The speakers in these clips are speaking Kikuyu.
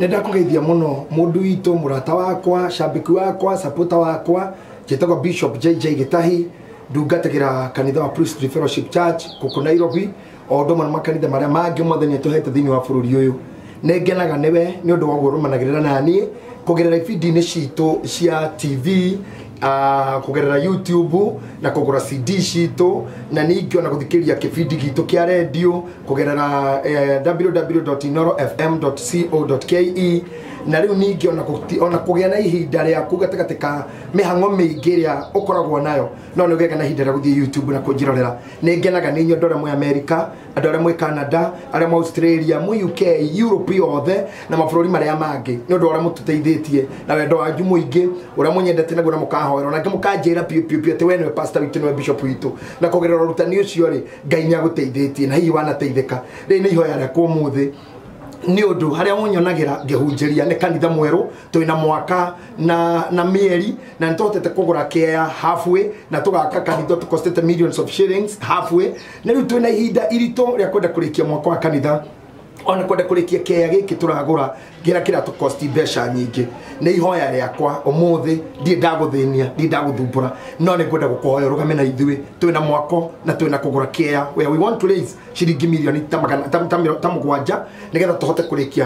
Nĩ ndakũgeithia mũno mũndũ witũ, mũrata wakwa, shabiki wakwa, supporter wakwa. Njĩtagwo Bishop JJ Gĩtahi, ndungatagĩra kanitha wa Priesthood Fellowship Church gũkũ Nairobi, o ũndũ ũmwe na makanitha marĩa mangĩ mothe nĩ tũhete thĩinĩ wa bũrũri ũyũ. Nĩ ngenaga nĩwe nĩ ũndũ wa ũguo ũrũmanagĩrĩra naniĩ kũgerera ibindi-inĩ citũ cia TV, kũgerera YouTube na kũgũra CD citũ, na ningĩ ona gũthikĩrĩria kĩbindi gitũ kĩa radio kũgerera www.inorofm.co.ke. Na rĩu ningĩ ona kũgĩa na ihinda rĩaku gatagatĩ ka mĩhang'o mĩingĩ ĩrĩa ũkoragwo nayo, no nĩ ũgĩaga na ihinda rĩa gũthiĩ YouTube na kũnjĩrorera. Nĩ ngenaga nĩ inyuĩ andũ arĩa mwĩ America, andũ arĩa mwĩ Canada, arĩa mwĩ Australia, mwĩ UK, Europe yothe na mabũrũri marĩa mangĩ, nĩ ũndũ wa ũrĩa mũtũteithĩtie na wendo wanyu mũingĩ ũrĩa mũnyendete naguo na mũkahoera, ona angĩ mũkanjĩra piũ piũ piũ atĩ we nĩwe pastor witũ, nĩwe bishop witũ. Na kũgerera ũrutani ũcio rĩ, Ngai nĩ agũteithĩtie na hihi wanateithĩka. Rĩu nĩ ihoya rĩakwa ũmũthĩ nĩ ũndũ harĩa ũnyonagĩra ngĩhunjĩria nĩ kanitha mwerũ, twĩna mwaka na mĩeri, na nĩ tũhotete kũgũra kĩea halfway na tũgaka kanitha tũkostete millions of shillings halfway. Na rĩu twĩna ihinda iritũ rĩa kwenda kũrĩkia mwaka wa kanitha, ona kwenda kũrĩkia kĩea gĩkĩ tũragũra kĩrĩa kĩratũkosti mbeca nyingĩ. Nĩ ihoya rĩakwa ũmũthĩ, ndirĩ ndagũthĩnia, ndirĩ ndagũthumbũra, no nĩ ngwenda gũkũhoya ũrũgame na ithuĩ. Twĩna mwako na twĩna kũgũra kĩea where we want to raise ciringi milioni ta mũgwanja nĩgetha tũhote kũrĩkia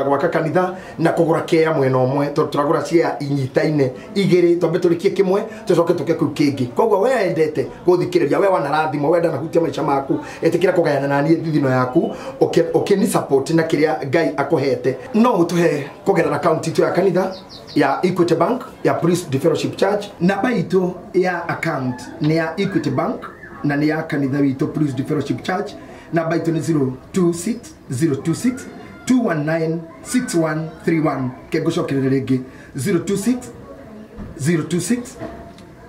gwaka kanitha na kũgũra kĩea mwena ũmwe, tondũ tũragũra ciea inyitaine igĩrĩ, twambe tũrĩkie kĩmwe tũcoke tũke kĩu kĩngĩ. Koguo we wendete gũthikĩrĩria, we wanarathimwo, we ndanahutia maica maku, ĩtĩkĩra kũgayana na niĩ thithino yaku, ũkĩni support na kĩrĩa Ngai akũhete. No ũtũhe kũgerera account itũ ya kanitha ya Equity Bank ya Priesthood Fellowship Church. Namba itũ ya account nĩ ya Equity Bank na nĩ ya kanitha witũ Priesthood Fellowship Church. Namba itũ nĩ 026 026 219 6131. Kengũcokerere rĩngĩ 026 026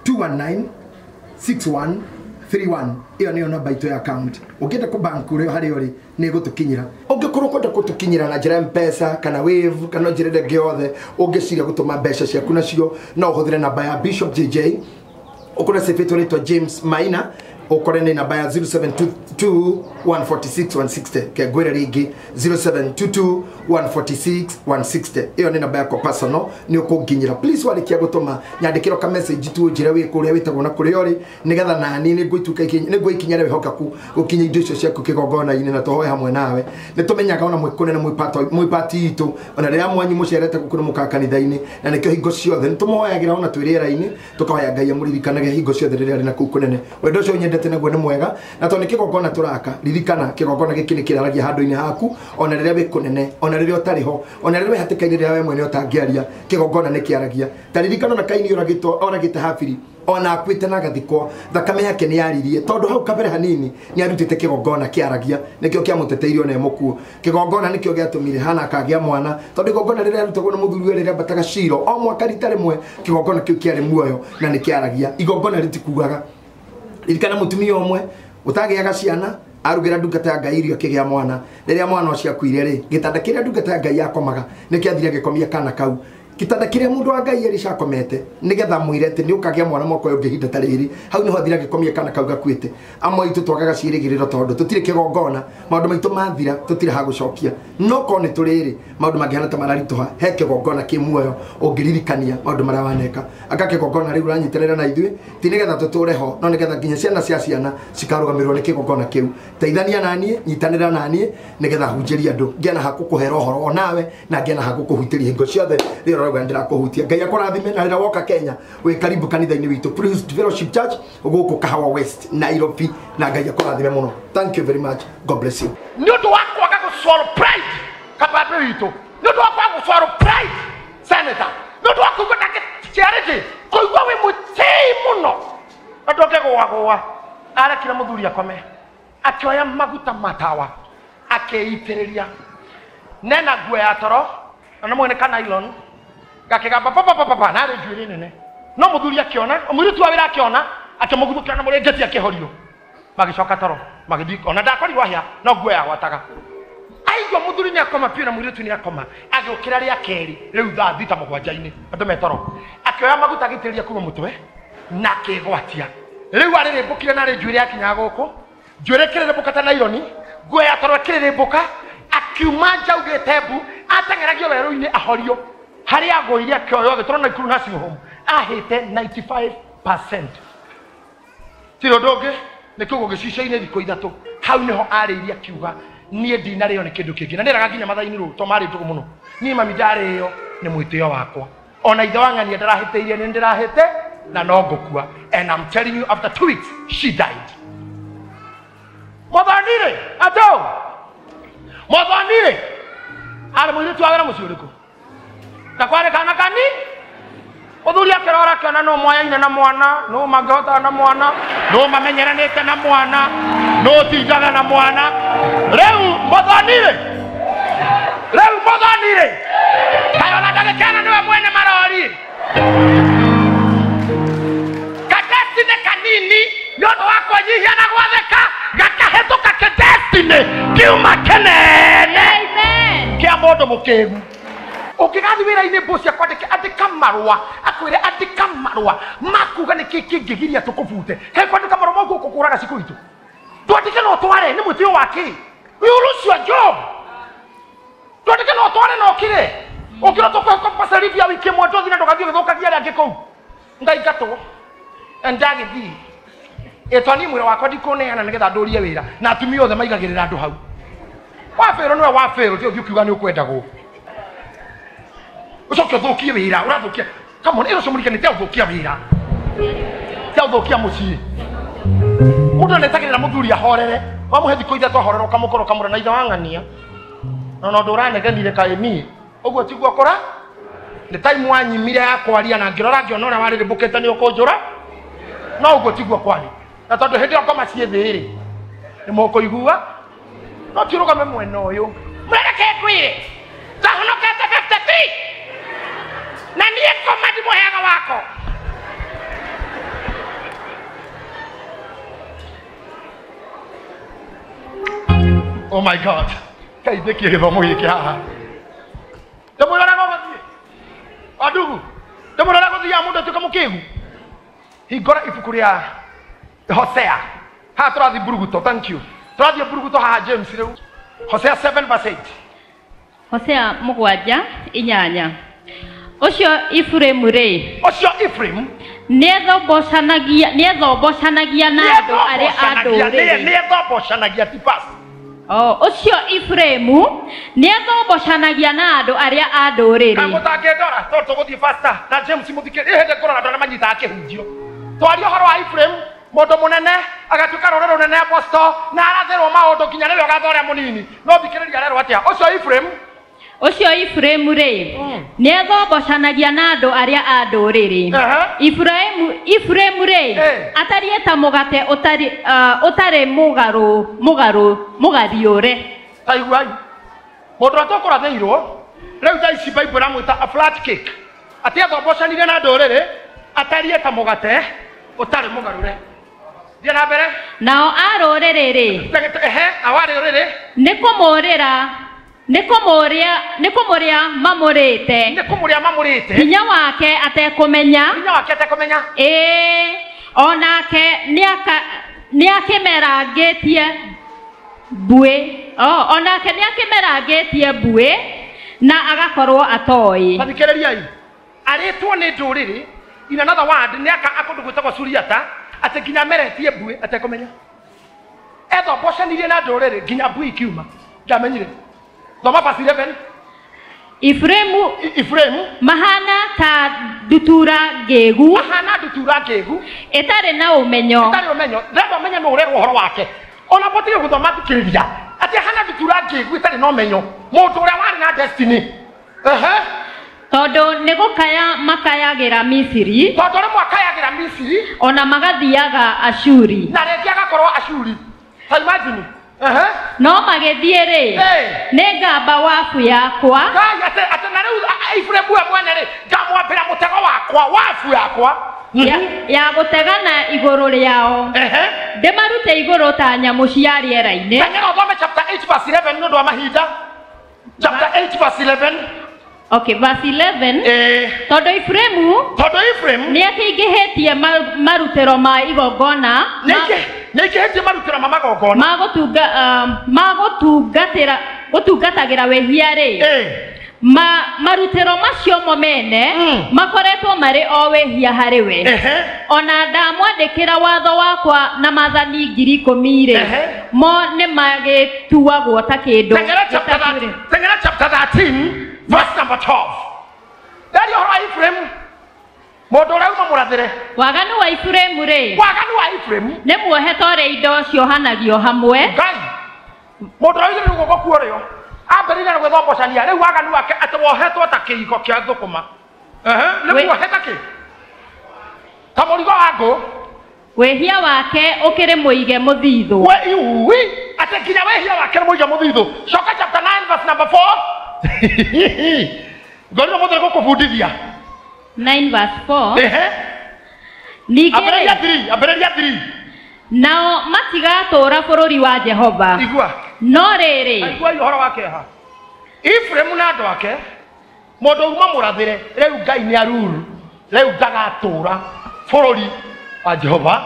219 6131. Ĩyo nĩyo namba itũ ya account. Ũngĩenda kũ bank ũrĩa harĩa ũrĩ nĩ ĩgũtũkinyĩra. Ũngĩkorwo ũkwenda gũtũkinyĩra na njĩra ya M-Pesa kana Wave kana njĩra ĩrĩa ĩngĩ yothe ũngĩciria gũtũma mbeca ciaku nacio, no ũhũthĩre namba ya Bishop JJ, ũkore sĩbĩtwo rĩtwa James Maina, ũkore nĩ namba ya 0722 146 160. Kengwĩre rĩngĩ 0722 146 160. Ĩyo nĩ namba yakwa personal, nĩ ũkũnginyĩra. Please warĩkia gũtũma nyandĩkĩro ka message tu ũnjĩre wĩ kũrĩa wĩtagwo na kũrĩa ũrĩ, nĩgetha nani nĩ ngũikinya rĩa wĩhokeku gũkinya indo icio ciaku kĩgongona-inĩ na tũhoe hamwe nawe. Nĩ tũmenyaga ona mwĩ kũnene mwĩ pati itũ, ona rĩrĩa mwanyu mũcerete gũkũ nĩ mũkaga kanitha-inĩ, na nĩkĩo hingo ciothe nĩ tũmũhoyagĩra ona twĩ rĩera-inĩ, tũkahoya Ngai amũririkanage hingo ciothe rĩrĩa arĩ na kũu kũnene. Wendo ũcio ũnyendete naguo nĩ mwega, na tondũ nĩ kĩgongona tũraka, ririkana kĩgongona gĩkĩ nĩ kĩraragia handũ-inĩ haku, ona rĩrĩa wĩ kũnene, ona rĩrĩa ũtarĩ ho, ona rĩrĩa wĩ hatĩka-inĩ rĩrĩa we mwene ũtangĩaria, kĩgongona nĩ kĩaragia. Ta ririkana ona Kaini oragĩte Habili, ona akuĩte na agathikwo, thakame yake nĩ yaririe, tondũ hau kabere hanini nĩ arutĩte kĩgongona kĩaragia, nĩkĩo kĩamũteteire ona e mũkuũ. Kĩgongona nĩkĩo gĩatũmire Hana akagĩa mwana, tondũ igongona rĩrĩa rĩarutagwo nĩ mũthuri we rĩrĩa ambataga Shilo o mwaka rita rĩmwe, kĩgongona kĩu kĩarĩ muoyo na nĩ kĩaragia. Igongona rĩtikuaga. Ririkana mũtumia ũmwe ũtagĩaga ciana, arugĩra ndungata ya Ngai irio akĩgĩa mwana. Rĩrĩa mwana ũcio akuire rĩ, gĩtanda kĩrĩa ndungata ya Ngai yakomaga nĩkĩathire gĩkomia kana kau. Gĩtanda kĩrĩa mũndũ wa Ngai Elisha akomete nĩgetha mwĩre atĩ nĩ ũkagĩa mwana mwaka ũyũ ũngĩ ihinda ta rĩrĩ, hau nĩho athire agĩkomia kana kau gakuĩte. Amwe aitũ twagaga ciĩrĩgĩrĩro tondũ tũtirĩ kĩgongona, maũndũ maitũ mathira tũtirĩ ha gũcokia. No korwo nĩ tũrĩ rĩ, maũndũ mangĩhana ta mararitũha, he kĩgongona kĩ muoyo ũngĩririkania maũndũ marĩa waneka. Anga kĩgongona rĩu ũranyitanĩra na ithuĩ ti nĩgetha tũtũre ho, no nĩgetha nginya ciana cia ciana cikarũgamĩrĩrwo nĩ kĩgongona kĩu. Teithania naniĩ, nyitanĩra naniĩ nĩgetha hunjĩrie andũ, ngĩe na ha gũkũhera ũhoro onawe, na ngĩe na ha gũkũhutĩria hingo ciothe rĩrĩa ũrauga ndĩrakũhutia. Ngai akũrathime, na rĩrĩa woka Kenya wĩ karibu kanitha-inĩ witũ Priesthood Fellowship Church gũkũ Kahawa West Nairobi, na Ngai akũrathime mũno. Thank you very much. God bless you. Nĩ ũndũ wa kwaga gũswallow pride kabambe witũ, nĩ ũndũ wa kwaga gũswallow pride senator, nĩ ũndũ wa kũigua ndangĩciarĩte kũigua wĩ mũtĩi mũno, na ndũngĩgũagũa. Arekire mũthuri akome, akĩoya maguta ma tawa akĩitĩrĩria nena nguo ya toro, na nĩ mwene ka nylon, gakĩgamba pa pa pa pa, na arĩ njuĩrĩ nene. No mũthuri akĩona, mũirĩtu wa wĩra akĩona, akĩmũguthũkĩra na mũrĩngĩti akĩhorio. Magĩcoka toro, magĩthiĩ, ona ndakorirwo ahĩa, no nguo yagwataga. Aigua mũthuri nĩ akoma biũ na mũirĩtu nĩ akoma, agĩũkĩra rĩa kerĩ, rĩu thaa thita mũgwanja-inĩ, andũ me toro. Akĩoya maguta agĩitĩrĩria kuma mũtwe na akĩgwatia. Rĩu arĩrĩmbũkire na arĩ njuĩrĩ yakinyaga gũkũ, njuĩrĩ ĩkĩrĩrĩmbũka ta naironi, nguo ya toro ĩkĩrĩrĩmbũka, akiuma nja augĩte mbu, Ateng'eragio werũ-inĩ ahorio. Harĩa agũire akĩoywo agĩtwarwo Nakuru Nursing Home ahĩte 95%. Ti ũndũ ũngĩ nĩ kĩũgũ gĩcicio-inĩ thikũ ithatũ. Hau nĩho arĩirie akiuga niĩ ndinarĩo nĩ kĩndũ kĩngĩ. Na nĩeraga nginya mathaini rũu to marĩ ndũgũ mũno. Niĩ mami ndarĩo nĩ mwĩtĩo wakwa. Ona ithe wa ng'ania ndarahĩtĩirie nĩ ndĩrahĩte na no ngũkua. And I'm telling you, after 2 weeks she died. Mwathani-rĩ, atũ mwathani-rĩ, arĩ mũirĩtu wa wĩra mũciĩ ũrĩkũ? Na kwarĩ kana kani? Mũthuri akĩrora akĩona nũ mwayaine na mwana, nũ mangĩhotana na mwana, nũ mamenyeranĩte na mwana, nũ ũtindaga na mwana. Rĩu mwathani-rĩ, rĩu mwathani-rĩ, kaĩ ona ndagĩka ĩno nĩwe mwene marori. Kadestiny kanini nĩ ũndũ wa kwĩnyihia na gwathĩka gakahĩtũka kĩdestiny kiuma kĩnene kĩa mũndũ mũkĩgu. Ũngĩgathiĩ wĩra-inĩ boss akwandĩke andĩka marũa, akwĩre andĩka marũa makuga nĩkĩ kĩngĩgiria tũkũbute. Kaĩ kwandĩka marũa mau gũkũkũraga cikũ itũ? Twandĩke no tware nĩ mwĩtĩo wa kĩ? You lose your job. Twandĩke no tware na ũkire. Ũkĩra tũkũhe compulsory leave ya wiki ĩmwe tũthiĩ na ndũgathiĩ ũgĩthũkagia arĩa angĩ kũu. Ngaingatwo. Ndagĩthiĩ. Ĩtwa niĩ mwĩra wakwa ndikũneana nĩgetha ndũrie wĩra na atumia othe maigagĩrĩra andũ hau. Wabĩrwo nĩwe wabĩrwo, ti ũthiĩ ũkiuga nĩ ũkwendagwo. Ũcoke ũthũkie wĩra, ũrathũkia. Come on, ĩno ũcio nĩ ũthũkia wĩra. Tia ũthũkia mũciĩ. Mũndũ nĩetagĩrĩra mũthuri ahorere. Wamũhe thikũ ithatũ ahorere ũkamũkora ũkamũra na ithe wa ng'ania. Na ũndũ ũranegenire kaĩ niĩ. Ũguo tiguo kũra? Nĩ time wanyimire ya kwaria na ngĩrora ngĩona ũrĩa warĩrĩmbũkĩte nĩ ũkũnjũra. No ũguo tiguo kwarĩ. Na tondũ hĩndĩ ĩyo ngoma ciĩ thĩ rĩ, nĩ mũkũigua. No ti ũrũgame mwena ũyũ. Mwereke ngwĩre. Ndahonokete 53. Na niĩ ngoma ndimũheaga wako. Oh my God. Kai ndĩkie gĩthomo gĩkĩ haha. Ndĩmwĩra gũgũthiĩ. Wandugu, ndĩmwĩra gũthiaga mũndũ atuĩka mũkĩgu. Hingũra ibuku rĩa Hosea. Haha tũrathiĩ Mburuguto, thank you. Tũrathiĩ Mburuguto haha James rĩu. Hosea 7 verse 8. Hosea 7:8. Ũcio Efraimu rĩ, Ũcio Efraimu nĩethombocanagia na andũ arĩa a ndũrĩrĩ. Nĩethombocanagia ti pass. Ũcio Efraimu nĩethombocanagia na andũ arĩa a ndũrĩrĩ. Kaĩ mũtangĩndora tondũ tũgũthiĩ faster na James mũthikĩrĩrie hĩndĩ ngũrora andũ arĩa manyitaga kĩhunjio. Twaria ũhoro wa Efraimu, mũndũ mũnene agatuĩka rũrĩrĩ rũnene apostle na arathĩrwo maũndũ nginya rĩrĩa ũgatha ũrĩa mũnini. No thikĩrĩria arerwo atĩa? Ũcio Efraimu, Ũcio Efraimu rĩ, nĩethombocanagia na andũ arĩa a ndũrĩrĩ. Efraimu rĩ, atariĩ ta mũgate ũtarĩ mũgariũre. Ta iguai. Mũndũ ũrĩa tũkũrathĩirwo rĩu thaa ici Bible ĩramwĩta a flat cake. Atĩ ethombocanirie na ndũrĩrĩ atariĩ ta mũgate ũtarĩ mũgarũre. Thiĩ na mbere. Nao a rũrĩrĩ rĩ, Nao a rũrĩrĩ nĩ kũmũrĩa mamũrĩte. Nĩ kũmũrĩa mamũrĩte. Hinya wake atekũmenya. Hinya wake atekũmenya. Ĩĩ, onake nĩakĩmerangĩtie mbuĩ. Onake nĩakĩmerangĩtie mbuĩ na agakorwo atoĩ. Tathikĩrĩriai. Arĩtwo nĩ ndũrĩrĩ, in another word, nĩ aka kũndũ gwĩtagwo Suriata, atĩ nginya ameretie mbuĩ atekũmenya. Ethombocanirie na ndũrĩrĩ nginya mbuĩ ikiuma. Ndamenyire. Thoma verse 11. Efraimu mahana ta ndutura ngĩgu. Mahana ndutura ngĩgu. Ĩtarĩ na ũmenyo. Ĩtarĩ ũmenyo. Ndĩrenda ũmenye nũ ũrerwo ũhoro wake. Ona mũtige gũthoma thikĩrĩria. Atĩ ahana ndutura ngĩgu ĩtarĩ na ũmenyo. Mũndũ ũrĩa warĩ na destiny. Tondũ nĩ gũkaya makayagĩra Misiri. Tondũ rĩmwe akayagĩra Misiri. Ona magathiaga Ashuri. Na rĩngĩ agakorwo Ashuri. Ta imagine. No magĩthiĩ rĩ, nĩ ngamba wabu yakwa. Atĩ na rĩu Efraimu we mwene rĩ, ngamwambĩra mũtego wakwa, wabu yakwa. Ya gũtegana igũrũ rĩao. Ndĩmarute igũrũ ta nyamũ cia rĩera-inĩ. Teng'era ũthome chapter 8 verse 11 nĩ ũndũ wa mahinda. Chapter 8 verse 11. Okay, verse 11. Tondũ Efraimu nĩakĩingĩhĩtie marutĩro ma igongona. Nĩaingĩhĩtie marutĩro ma magongona. Ma gũtungatagĩra wĩhia rĩ. Marutĩro macio mo mene makoretwo marĩ o wĩhia harĩ we. Ona ndamwandĩkĩra watho wakwa na maathani 10,000 rĩ, mo nĩ magĩtuagwo ta kĩndũ. Tengera chapter 13 verse number 12. Ndari ũhoro wa Ephraim, mũndũ ũrĩa uma mũrathĩre. Waganu wa Ephraim rĩ, waganu wa Ephraim nĩ muohe ta ũrĩa indo ciohanagio hamwe. Ngai, mũndũ ũrĩa ũigĩrĩire guoko kuo rĩo ambĩrĩire na gwĩthombocania, rĩu waganu wake atĩ wohetwo ta kĩiko kĩa thũkũma. Nĩ muohe ta kĩ? Ta mũrigo wa ngũ. Wĩhia wake ũkĩrĩ mũige mũthithũ. We atĩ nginya wĩhia wake nĩ mũige mũthithũ. Coka chapter 9 verse number 4. Ngorire mũthĩ gũkũbundithia. 9 verse 4. Ningĩ ambĩrĩria 3. Nao matigatũũra bũrũri wa Jehova. Igua. No rĩrĩ, igua ũhoro wa kĩeha. Ephraim na andũ ake, mũndũ uma mũrathĩre, rĩu Ngai nĩ aruru, rĩu ndagatũũra bũrũri wa Jehova.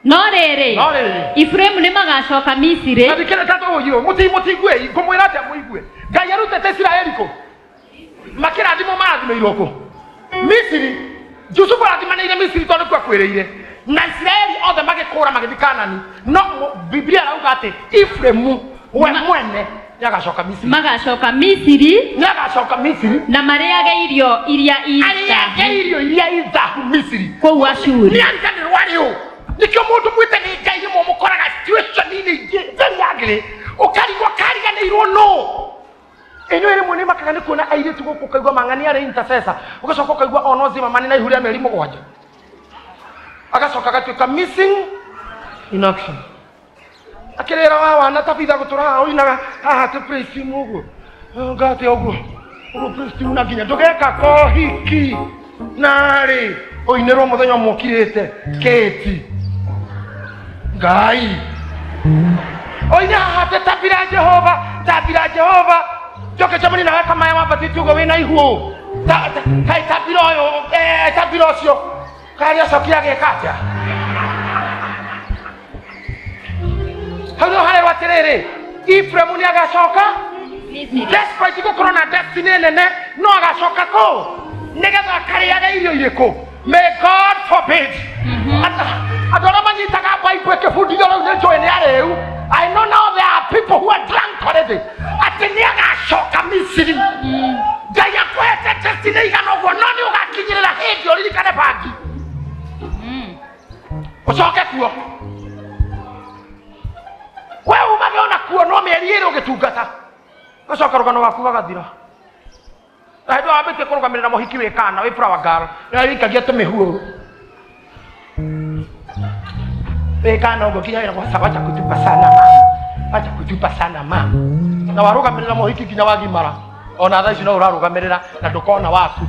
No rĩrĩ, Ephraim nĩ magacoka Misiri. Na thikĩrĩria tatũ mũtigue, ngũmwĩra atĩa mũigue. Ngai arutĩte Isiraeli kũ? Makĩrathimwo marathimĩirwo kũ? Misiri. Jusufu arathimanĩire Misiri tondũ nĩkuo akuĩrĩire. Na Isiraeli othe magĩkũra magĩthiĩ Kanani. No Biblia ĩrauga atĩ Ephraim we mwene nĩagacoka Misiri. Magacoka Misiri. Nĩagacoka Misiri. Na marĩage irio iria arĩage irio iria ithahu Misiri. Kũu Ashuri. Nĩariganĩrwo arĩ ũ. Nĩkĩo mũndũ mwĩte nĩ Ngai rĩmwe mũkoraga situation-inĩ ingĩ very ugly. Ũkarigwo kariganĩirwo nũ. Inyuĩ rĩmwe nĩ makaga nĩ kuona airĩtu gũkũ ũkaigua mang'ani arĩ intercessor, ũgacoka ũkaigua ona ũcio mama nĩ na ihu rĩa mĩeri 7. Agacoka agatuĩka missing in action. Akĩrĩra wa wana tabitha gũtũra haha ũinaga haha tũ praise team ũguo. Ngate ũguo. Ũguo praise team na nginya ndũgeka kohiki. Narĩ ũinĩrwo mũthenya ũmwe ũkirĩte kĩti. Ngai. Oine haha tĩ tabira Jehova, tabira Jehova. Njoke cemani nawe kamaya wambatĩtie ũguo wĩna ihu. Kaĩ tabira ũyũ, tabira ũcio. Karĩa acokire agĩka atĩa? Hau nĩho harerwo atĩrĩrĩ, Ephraim nĩ agacoka despite gũkorwo na destiny nene, no agacoka kũ? Nĩgetha akarĩage irio irĩkũ? May God forbid. Andũ arĩa manyitaga Bible ĩkĩbundithio rĩu nĩ njũĩ nĩ arĩu. I know now there are people who are drunk already. Atĩ nĩ agacoka Misiri. Ngai akũhete destiny igana ũguo, no nĩ ũgakinyĩrĩra hĩndĩ ũririkane bangi. Ũcoke kuo. We umage ona kuo no mĩeri ĩrĩ ũgĩtungata. Ũgacoka rũgano rwaku rũgathira. Na hĩndĩ ĩyo wambĩtie kũrũgamĩrĩra mũhiki wĩ kana wĩ flower girl, nĩwaikagia tũmĩhuo. Wĩ kana ũguo nginya wĩragwo aca wacha kutupa sana mama. Wacha kutupa sana mama. Na warũgamĩrĩra mũhiki nginya wagimara. Ona thaa ici no ũrarũgamĩrĩra na ndũkona waku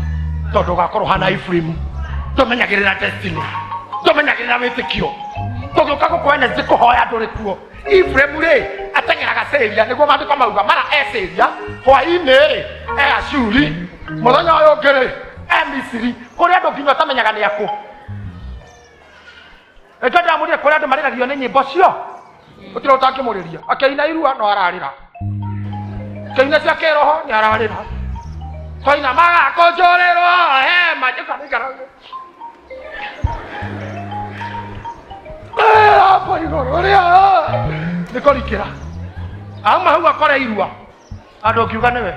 tondũ ũgakorwo ũhana Ephraim. Tũmenyagĩrĩra destiny. Tũmenyagĩrĩra wĩtĩkio. Tũgĩũka gũkũ Wednesday kũhoya ndũrĩ kuo. Ephraim rĩ ateng'eraga Syria nĩguo maandĩko mauga mara e Syria hwaĩ-inĩ rĩ e Ashuri mũthenya ũyũ ũngĩ rĩ e Misiri kũrĩa andũ nginya ũtamenyaga nĩ akũ. Nĩkĩo ndĩramwĩrire kũrĩa andũ marĩragio nĩ nyĩmbo cio gũtirĩ ũtangĩmũrĩria. Akĩina irua no ararĩra, akĩina cia kĩroho nĩ ararĩra, twaina magakũnjũrĩrwo hema njĩka hapo igũrũ rĩa nĩ kũrikĩra. Auma hau akore irua andũ ũkiuga nĩwe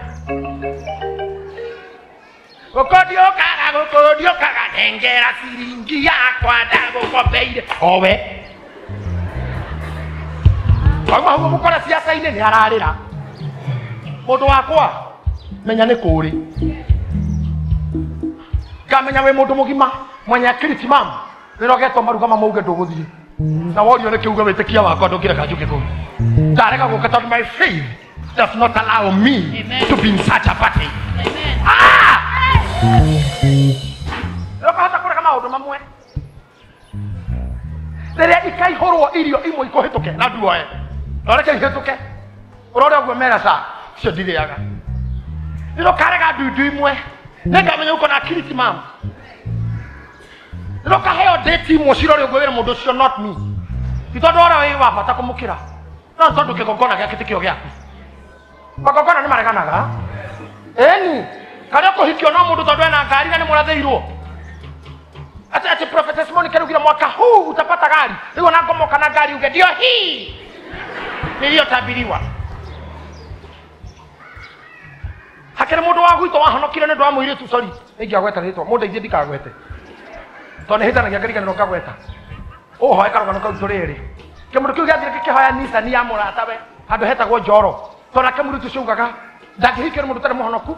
gũkũndiũkaga nengera ciringi yakwa ndagũkombeire owe. Auma hau mũkore ciaca-inĩ nĩ ararĩra. Mũndũ wakwa menya nĩ kũũrĩ ngamenya wĩ mũndũ mũgima mwenye akili timamu rĩrĩa ũgetwo maruga mamauge ndũgũthiĩ na worio nĩ kĩuga wĩtĩkia wakwa ndũngĩreka njũke kũu. Ndarega gũka tondũ my faith does not allow me to be in such a party. Ah! Ũkahota kũrega maũndũ mamwe rĩrĩa ikaihũrwo irio imwe ikũhĩtũke na nduoe na ũreke ihĩtũke ũrore ũguo mera ca icio ndirĩaga. Rĩrĩa ũkarega ndundu imwe nĩngamenya uko na akili timamu. Rĩrĩa ũkaheo date imwe cirore ũguo wĩre mũndũ ũcio not me. Ti tondũ ũrĩa wĩ wa bata kũmũkĩra, no tondũ kĩgongona gĩake ti kĩo gĩaku. Magongona nĩ mareganaga. Eni karia kuhikio no mundu tondu ena ngari na ni muratheirwo. Ati ati Prophetess Monica rugira mwaka huu utapata gari. Riu ona ngomoka na ngari uge ndio hii niliyotabiriwa. Hakere mundu wa gwitũ wahonokire nĩ ũndũ wa mũirĩtu, sorry ingĩagweta rĩtwa mũndũ aithie ndikagwete tondũ nĩ hĩtanagia ngariganĩrwo ngagweta. Ũhoe karũgano kau tũrĩrĩ kĩmũndũ kĩu gĩathire gĩkĩhoya Nissan ya mũratawe handũ hetagwo Njoro, tondũ nake mũirĩtu ũcio augaga ndangĩhikio nĩ mũndũ ũtarĩ mũhonoku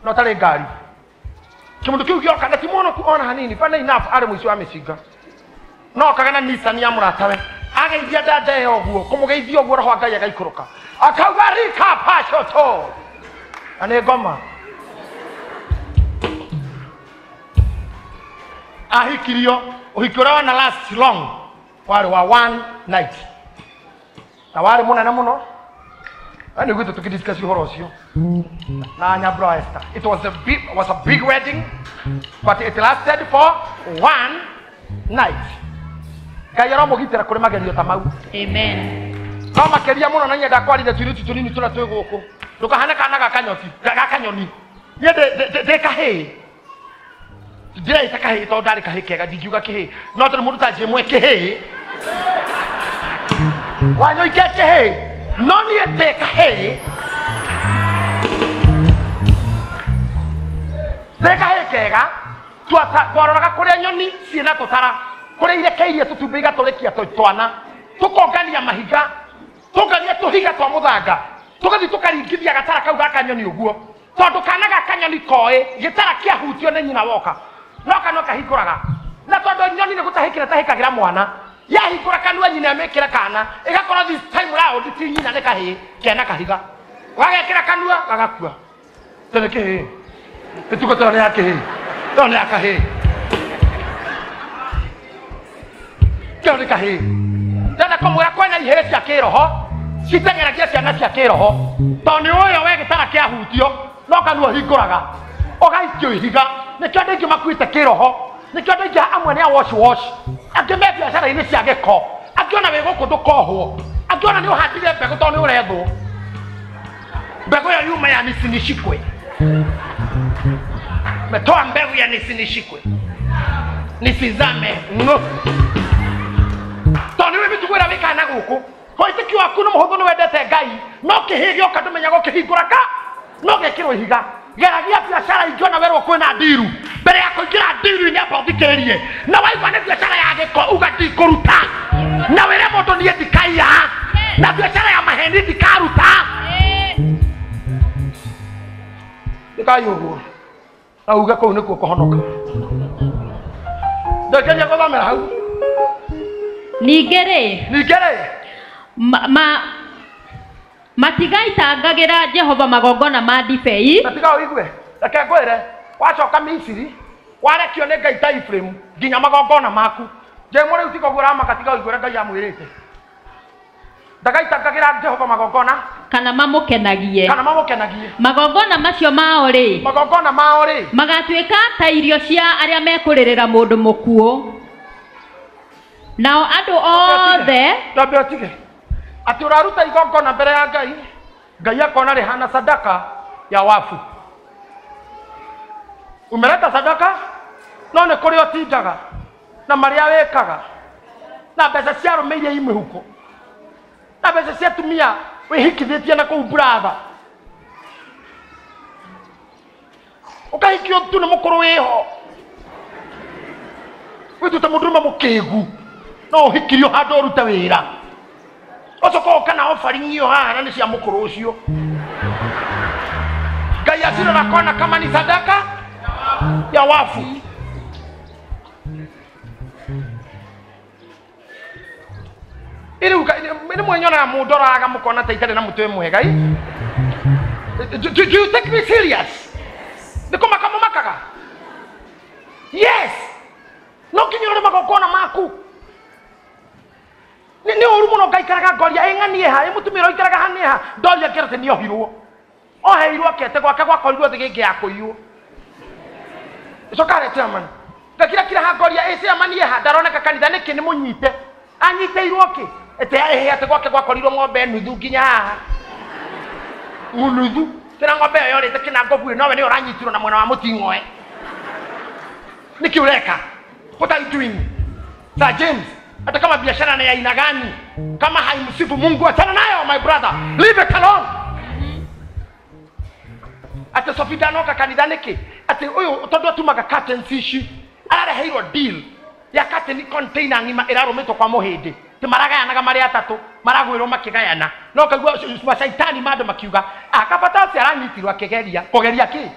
na ũtarĩ ngari. Kĩmũndũ kĩu gĩoka na ti mũhonoku ona hanini, funny enough arĩ mũici wa mĩcinga, no okaga na Nissan ya mũratawe ageithia dada ĩyo ũguo kũmũgeithia ũguo roho wa Ngai agaikũrũka akauga rika pashoto na nĩ ngoma. Ahikirio ũhiki ũrĩa wana last long warĩ wa one night na warĩ mũnene mũno. Na nĩ gwitũ tũkĩdiscuss ũhoro ũcio na Nyambura Esther. It was a big wedding but it lasted for one night. Ngai aromũgitĩra kũrĩ magerio ta mau. Amen. No makĩria mũno na nyenda kwarithia tũirĩtu tũnini tũrĩa twĩ gũkũ. Ndũkahane kana ga kanyoti ga kanyoni. Niĩ ndĩ kahĩĩ, ndĩreita kahĩĩ tondũ ndarĩ kahĩĩ kega, ndingiuga kĩhĩĩ no tondũ mũndũ ta njĩmwe kĩhĩĩ wanyoike kĩhĩĩ, no niĩ ndĩ kahĩĩ, ndĩ kahĩĩ kega. Twaroraga kũrĩa nyoni ciĩna tũtara, kũrĩa irekeirie tũtumbĩ igatũrĩkia twana, tũkongania mahiga, tũngania tũhiga twa mũthanga, tũgathiĩ tũkaringithia gatara kau ga kanyoni ũguo, tondũ kana ga kanyoni koĩ gĩtara kĩahutio nĩ nyina woka no kanua kahingũraga, na tondũ nyoni nĩ gũtahĩkĩra tahĩkagĩra mwana, yahingũra kanua nyina ĩmĩkĩre kana ĩgakorwo this time round ti nyina nĩ kahĩĩ kena kahiga, gagekĩra kanua gagakua. Tondũ kĩhĩĩ ĩtuko tondũ nĩ ya kĩhĩĩ, tondũ nĩ ya kahĩĩ, kĩo nĩ kahĩĩ. Ndĩrenda kũmwĩra kwĩna ihĩĩ cia kĩroho citeng'eragia ciana cia kĩroho, tondũ nĩ ũĩ we gĩtara kĩahutio no kanua hingũraga ũgaikio ihiga. Nĩkĩo andũ aingĩ makuĩte kĩroho, nĩkĩo andũ aingĩ amwe nĩ a wash wash, angĩ me biacara-inĩ cia gĩko, angĩ ona wĩ gũkũ ndũkohwo, angĩ ona nĩ ũhandire mbegũ tondũ nĩ ũrethwo mbegũ ĩyo yuma ya nisinishikwe, metoa mbegu ya nisinishikwe nisizame ngo tondũ nĩ mĩtugo ĩrĩa wĩkaga na gũkũ. Wĩtĩkio waku nĩ mũhũthũ, nĩ wendete Ngai, no kĩhĩĩ gĩoka ndũmenyaga ũkĩhingũra ka no gekĩrwo ihiga. Geragia biacara ingĩ ona werwo kwĩna ndiru, mbere ya kũingĩra ndiru-inĩ amba ũthikĩrĩrie, na waigua nĩ biacara ya gĩko uga ndikũruta, na wĩre mũndũ niĩ ndikaiya, na biacara ya maheni ndikaruta. Ndikaiya ũguo na uge kũu nĩkuo kũhonoka. Ndekeria gũthomera hau. Ningĩ rĩ, matigaitangagĩra Jehova magongona ma ndibei. Matiga ũigue, reke ngwĩre, wacoka Misiri warekio nĩ Ngai ta Ibrahim nginya magongona maku. Njĩmũ rĩu tiga ũguo ũramaka, tiga ũigue ũrĩa Ngai amwĩrĩte. Ndagaitangagĩra Jehova magongona kana mamũkenagie, kana mamũkenagie. Magongona macio mao rĩ, magongona mao rĩ magatuĩka ta irio cia arĩa mekũrĩrĩra mũndũ mũkuũ. Nao andũ othe ndambe ũtige atĩ ũraruta igongona mbere ya Ngai, Ngai akona rĩhana sadaka ya wafu. Umeleta sadaka no nĩ kũrĩa ũtindaga na marĩa wĩkaga na mbeca cia arũme iria i mĩhuko na mbeca cia atumia wĩhikithĩtie na kũu buratha, ũkahikio tu nĩ mũkũrũ wĩho wĩtute mũndũrũme mũkĩgu no ũhikirio handũ ũrute wĩra ũcoka ũka na offering ĩyo haha na nĩ cia mũkũrũ ũcio. Ngai acirora kona kama ni sadaka ya wafu. Iri mwenyonaga mũndoraga mũkona ta itarĩ na mũtwe mwega. Do you take me serious? Nĩ kũmaka mũmakaga? Yes. No nginya ũrore magongona maku. Nĩ ũru mũno ngaikaraga ngoria ĩng'anie ha, ĩ mũtumia ũraikaraga hanie ha, ndoria ngero atĩ nĩohirwo. Oheirwo akete gwake gwakorirwo thĩgĩngĩ ya kũiywo. Ĩcoka harĩa chairman. Ngakirakira ha ngoria ĩ chairman ye ha, ndaroneka kanitha nĩkĩ nĩ mũnyite. Anyitĩirwo kĩ? Ĩte ĩhĩ atĩ gwake gwakorirwo ng'ombe nuthu nginya haha. Nuthu. Tena ng'ombe ĩyo yorĩte kĩnango buĩ nowe nĩwe ũranyitirwo na mwena wa mũting'oe. Nĩkĩ ũreka? What are you doing? Sir James, hata kama biashara ni ya aina gani, kama haimsifu Mungu, achana nayo my brother. Leave it alone. Ate Sofia noka kanitha nĩkĩ? Ate ũyũ tondũ atumaga curtains ici, arareheirwo deal ya curtain container ng'ima ĩrarũmĩtwo kwa mũhĩndĩ. Ti maragayanaga marĩ atatũ, maragwĩrwo makĩgayana. No kaigua macaitani ma andũ makiuga, akabata ũcio aranyitirwo akĩgeria. Kũgeria kĩ?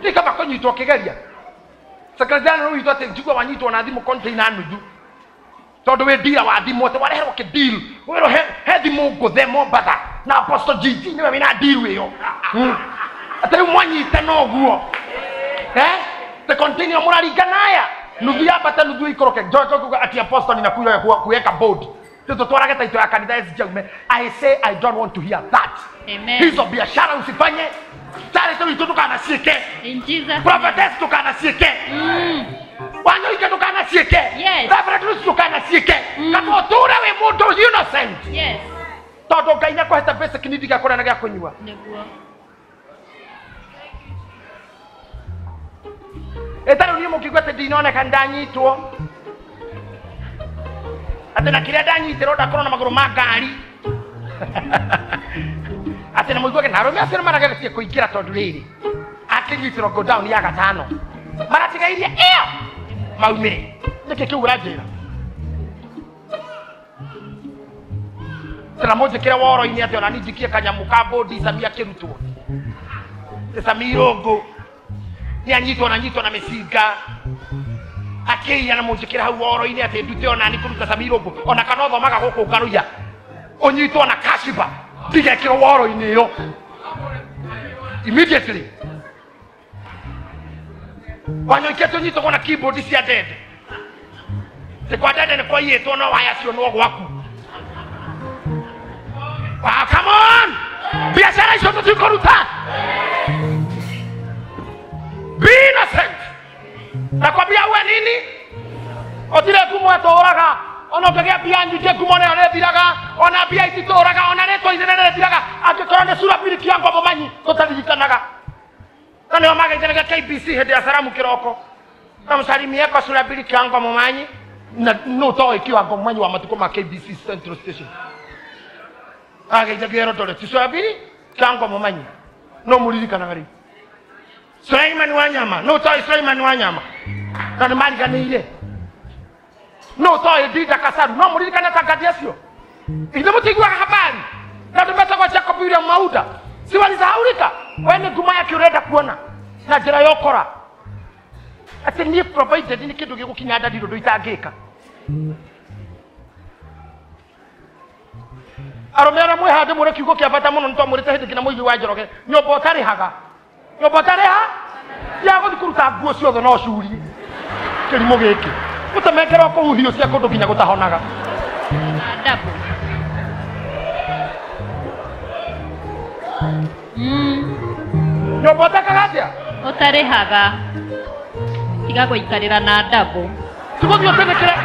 Ti kaba kũnyitwo akĩgeria. Secretary witũ atĩ njigua wanyitwo na thimũ container nuthu. Tondũ wĩ dealer wa thimũ atĩ wareherwo kĩ deal. Wĩrwo he thimũ ngũthe Mombatha na Apostle GG nĩwe wĩna deal ĩyo. Atĩ rĩu mwanyitana ũguo. The container mũraringana aya. Nuthu yambate nuthu ikoroke. Njoke kuga ati apostle ninakuja kuweka board. Tutotwarage taito ya kanitha SG. I say I don't want to hear that. Amen. Hizo biashara usifanye. Charity witũ ndũkanaciĩke. In Jesus. Prophetess ndũkanaciĩke. Wanyoike ndũkanaciĩke. Yes. Reverend Ruth ndũkanaciĩke. Kana ũtũre wĩ mũndũ innocent. Yes. Tondũ Ngai nĩakũhete basic need gĩa kũrĩa na gĩa kũnyua. Nĩguo. Ĩtarĩ niĩ mũkiuga atĩ ndinoneka ndanyitwo. Atĩ na kĩrĩa ndanyitĩrwo ndakorwo na magũrũ ma ngari. Atĩ na mũiguage na arũme acio nĩmarageretie kũingĩra tondũ rĩrĩ akĩnyitĩrwo go down ya gatano maratigairie ĩyo maumĩre. Nĩkĩ kĩu ũranjĩra? Tena mũnjĩkĩre woro-inĩ atĩ ona niĩ njikie kanyamũ ka bũndi Samia akĩrutwo. Samia Irũngũ nĩanyitwo na nyitwo na mĩcinga akĩiya na mũnjĩkĩre hau woro-inĩ atĩ ndute ona niĩ kũruta Samia Irũngũ ona kana ũthomaga gũkũ Ngaruiya ũnyitwo na kashiba ndigekĩrwo woro-inĩ ĩyo immediately. Wanyoike tũnyitagwo na keyboard cia ndende. Ti kwa ndende nĩ kwaiyĩtwo no waya cionwo gwaku. Ah, come on! Biashara icio tũtikũruta. Be innocent. Nakwambia uwe nini? Otire ngumo ĩtũraga. Ona ũngĩgĩa mbia nyingĩ ngumo nayo nĩĩthiraga. Ona mbia ititũraga, ona rĩtwa inene nĩrĩthiraga. Angĩkorwo nĩ sura mbiri kĩa ngombo manyi tũtaririkanaga. Na nĩo mageithanagia KBC hĩndĩ ya salamu kĩroko. Na mũcarimie kwa sura mbiri kĩa ngombo manyi. Na no toĩ kĩwango manyi wa matukũ ma KBC Central Station. Ageithagia Eldoret ti sura mbiri kĩa ngombo manyi. No mũririkanaga rĩu. Sulaiman Wanyama, no toĩ Sulaiman Wanyama. Na nĩ mariganĩire. No toĩ Ndinda Kasaru, no mũririkane tangathi acio. Ithe mũtiguaga habari. Na andũ metagwo Jacob William Mauda. Si walisahaulika? We nĩ nguma yake ũrenda kuona na njĩra ya ũkora. Atĩ niĩ provided nĩ kĩndũ gĩgũkinya nda ndirĩ ũndũ itangĩka. Arũme arĩa mwĩ haha ndĩmwĩre kiugo kĩa bata mũno nĩtwamwĩrĩte hĩndĩ nginya mũigi wa Njoroge. Nyũmba ũtarĩhaga. Nyũmba ũtarĩha ya gũthiĩ kũruta nguo ciothe no curie. Kĩrimũ gĩkĩ. Gũtemengerwo kũu hiũ cia kũndũ nginya gũtahonaga. Adabu. Nyũmba ũtekaga atĩa? Ũtarĩhaga. Tiga gũikarĩra na adabu. Tigũthiĩ ũtĩnĩkĩre.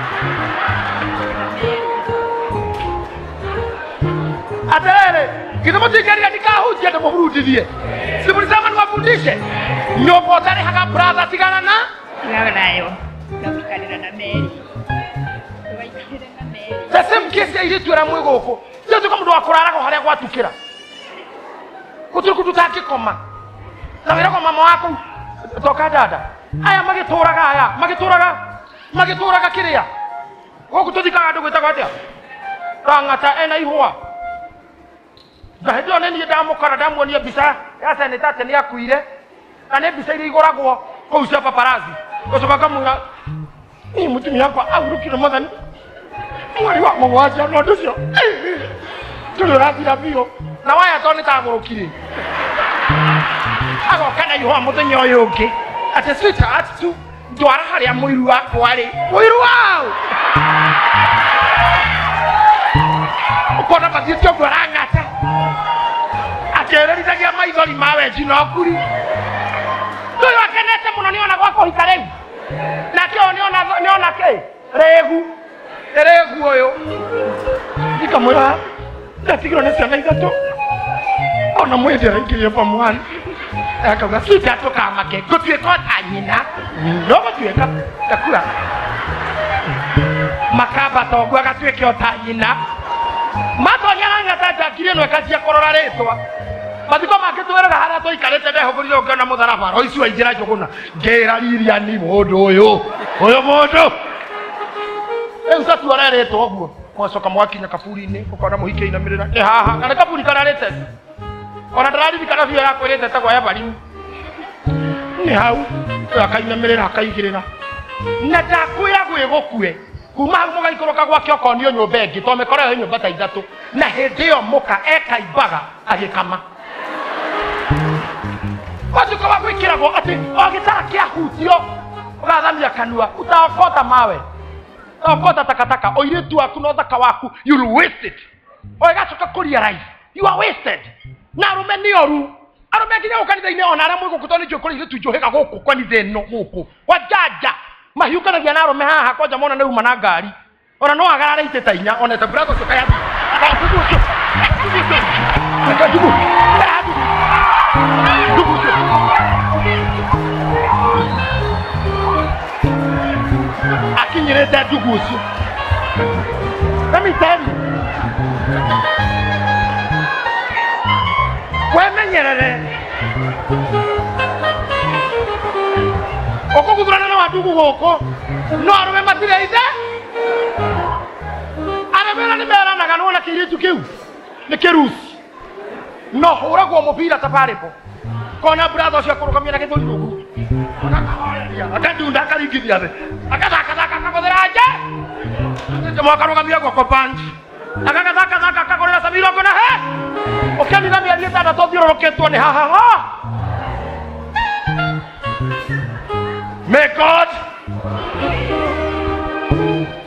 Atĩrĩrĩ, githĩ mũtingĩrire ndikahunjie ndĩmũburudithie. Si mũlisema niwafundishe? Nyũmba ũtarĩhaga brother tigana na? Tigana nayo. Tiga gũikarĩra na meri. Ndũgaikarĩre na meri. The same case ya airĩtu arĩa mwĩ gũkũ. Tiatuĩka mũndũ wa kũraraga o harĩa gwatukĩra. Gũtirĩ kũndũ ũtangĩkoma. Na wĩragwo mama waku toka dada. Aya magĩtũraga aya, magĩtũraga kĩrĩa. Gũkũ tũthikaga andũ gwĩtagwo atĩa? Kang'ata ena ihũa. Na hĩndĩ ĩyo nĩ niĩ ndamũkora ndamuonia mbica ya seneta atĩ nĩakuire. Na nĩ mbica iria igũragwo kũu cia paparazzi. Ngũcoka ngamwĩra niĩ mũtumia wakwa ahurũkire mwathani mweri wa mũgwanja na ũndũ ũcio ndũrĩ ũrathira biũ. Na waya to nĩtagũrũkire. Agoka na ihũa mũthenya ũyũ ũngĩ atĩ sweetheart tu ndwara harĩa mũiru wakwa rĩ. Mũiru wau! Ũkona mathiĩte ũguo arang'ata. Akĩrĩrithagia maithori ma wenji na ũkuri. Ũyũ akenete mũno nĩona gwa kũhika rĩu. Nake ũyũ nĩona kĩ? Rĩgu. Rĩgu ũyũ. Ndikamwĩra ndatigirwo nĩ ciana ithatũ. Ona mwende araingĩrire form 1. Akauga sita tũkamake ngũtuĩka o ta nyina. No gũtuĩka ndakua. Makamba toguo agatuĩke o ta nyina. Matonyaga ng'ata njakiri ĩno ĩkanjia kũrora rĩtwa. Mathiko make twĩraga harĩa tũikarĩte ndehũgũrire ũngĩona mũtharaba roici waingĩra njũgũna ngĩra Lilian mũndũ ũyũ ũyũ mũndũ rĩu tatu arerĩtwo ũguo mwacoka mwakinya kaburi-inĩ ũkona mũhiki ainamĩrĩra nĩ haha kana kaburi kararĩte ona ndĩraririkana biũ yakwĩrĩte tagwo Everine nĩ hau akainamĩrĩra akaigĩrĩra na ndakwĩra gwĩgũkue kuma hau mũgaikũrũka gwake ũkonio nyũmba ĩngĩ tondũ mĩkora ĩyo nyũmba ta ithatũ na hĩndĩ ĩyo mũka ekaimbaga agĩkama ũtuko wa gwĩkĩragwo atĩ o gĩtara kĩahutio ũgathamia kanua utaokota mawe utaokota takataka ũirĩtu waku na ũthaka waku you'll waste it o ĩgacoka kũ realize you are wasted na arũme nĩ oru arũme nginya gũkũ kanitha-inĩ ona arĩa mwĩ gũkũ tondũ nĩ njũĩ kũrĩ airĩtu njũhĩga gũkũ kanitha ĩno gũkũ kwa njanja mahiũkanagia na arũme haha kwanja mona nĩ uma na ngari ona no agarare itĩ ta inya onete brother ũcio kayathi ndugu ũcio akinyĩrĩte ndugu ũcio. Let me tell you, wemenyerere ũkũguthũrana na wandugu gũkũ no arũme matirĩ ithe arũme arĩa nĩ meranaga nĩwona kĩirĩtu kĩu nĩ kĩruci no hũragwo mũbira ta parĩbo kona brother ũcio akũrũgamia na gĩthũri ũguo akakahoreria akandunda akaringithia thĩ akathakathaka akagũthĩra nja mwakarũgamia guoko punch akagathakathaka akagũrĩra Samira ngo na he ũkĩanitha mĩeri ĩtandatũ ũthiũrũrũkĩtwo nĩ haha ha. May God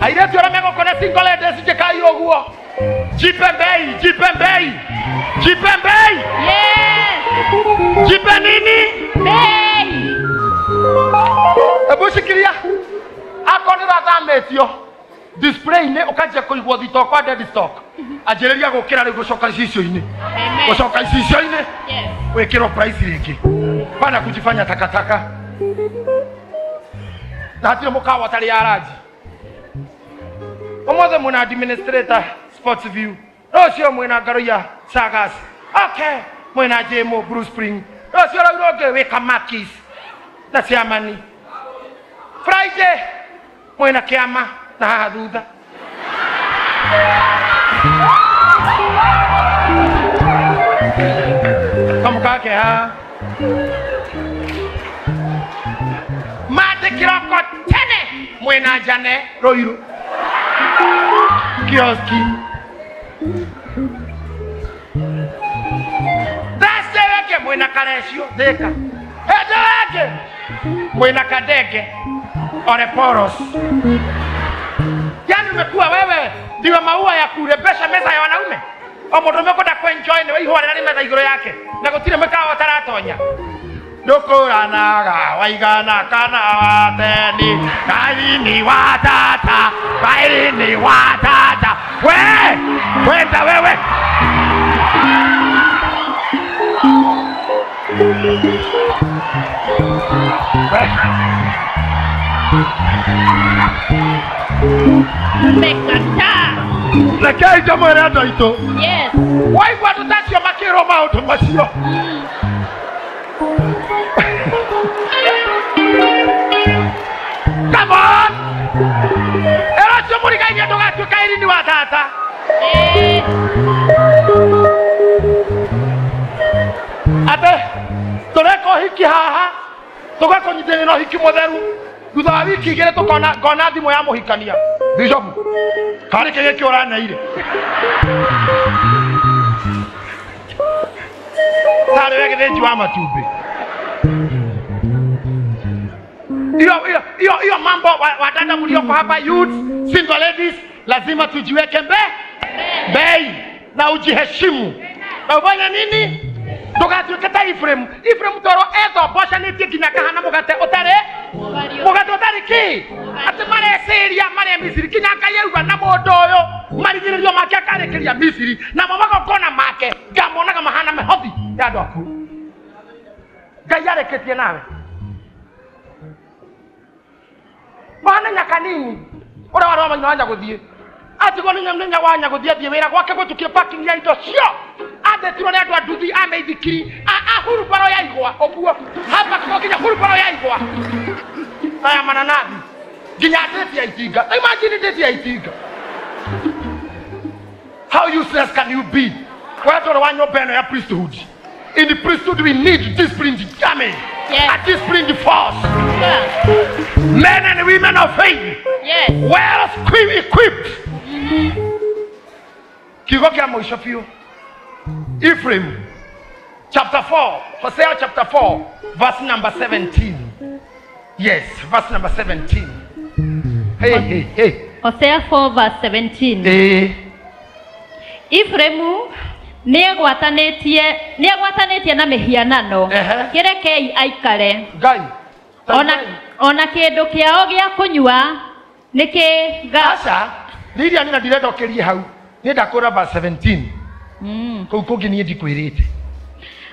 airĩtu arĩa megũkũ nĩ single ladies njĩkai ũguo jipe mbei jipe mbei jipe mbei. Yes. Jipe nini mbei. Hebu shikilia akorwo nĩ ũrathamĩtio display-inĩ ũkanjia kũigwo thito kwa dead stock anjĩrĩria gũkĩra rĩu gũcoka icicio-inĩ gũcoka icicio-inĩ wĩkĩrwo price rĩngĩ bana kujifanya takataka na hatirĩ mũkawa ũtarĩ ya ranji. Ũmũthĩ mwĩna administrator Sports View rũciũ mwĩna Ngaruiya Sagas okay mwĩna Jemo Blue Spring rũciũ rũu rũngĩ wĩ Kamakis na Ciamani Friday mwĩna kĩama na haha thutha kamũkake haha Mande kĩroko tene mwĩna Njane Rũirũ kioski Thursday weke mwĩna Karecio Thĩka Hĩndĩ weke mwĩna Kadenge Ole Poros. Yani umekuwa wewe ndiwe maua ya kurembesha meza ya wanaume o mũndũ ũmekwenda kwenjoy nĩwe ihũa rĩrĩa rĩ metha igũrũ yake na gũtirĩ mĩkawa ũtaratonya ndũkũranaga waigana kana wateni kaini wa tata kaini wa tata we wenda wewe Tumekataa. Rekei njamwĩre andũ aitũ. Yes. Waigua andũ ta acio makĩrwo maũndũ macio Come on! Ĩra ũcio mũrigainie ndũgatuĩka irini wa tata. Atĩ tũreka ũhiki haha tũgakũnyitĩrĩra ũhiki mũtheru thutha wa wiki igĩrĩ tũkona ngona thimũ ya mũhikania Bishop karĩ kĩ gĩkĩ ũraneire tarĩ we gĩthĩnji wa matumbĩ hiyo mambo wadada mlioko hapa youth single ladies lazima tujiweke bei na ujiheshimu na ufanye nini ndũgatuĩke ta Ephraim. Ephraim toro ethombocanĩtie nginya kahana mũgate ũtarĩ mũgate ũtarĩ kĩ atĩ mareciria marĩa Misiri nginya Ngai auga na mũndũ ũyũ marigĩrĩrio make akarĩkĩria Misiri namo magongona make ngamonaga mahana mĩhothi Ya andũ akuũ. Ngai arĩkĩtie nawe. Mwana nyakanini ũrĩa warĩ wa maina wa Nyagũthiĩ. Atigwo nĩ nyamũ wa Nyagũthiĩ athiĩ wĩra gwake gwĩtũkire parking ya indo cio. Athetirwo nĩ andũ a nduthi a mĩithikiri a hurubaro ya igwa ũguo. Hapa nginya hurubaro ya igwa. Na ya mananathi. Nginya ndĩti ya itinga. Imagine ndĩti ya itinga. How useless can you be? Wetwo wa nyũmba ĩno ya priesthood. In the priesthood we need disciplined army. Yes. A disciplined force. Yeah. Men and women of faith. Yes. Well equipped. Kiugo kĩa mũico biũ. Ephraim chapter 4, Hosea chapter 4, verse number 17. Yes, verse number 17. Hey, hey, hey. Hosea 4 verse 17. Eh. Ephraim nĩegwatanĩtie na mĩhianano. Kĩrekei aikare. Ngai. Ona kĩndũ kĩao gĩa kũnyua nĩkĩ ga. Aca, Lidia nĩ ndirenda ũkĩrie hau. Nĩ ndakũra verse 17. Kũu kũngĩ niĩ ndikwĩrĩte.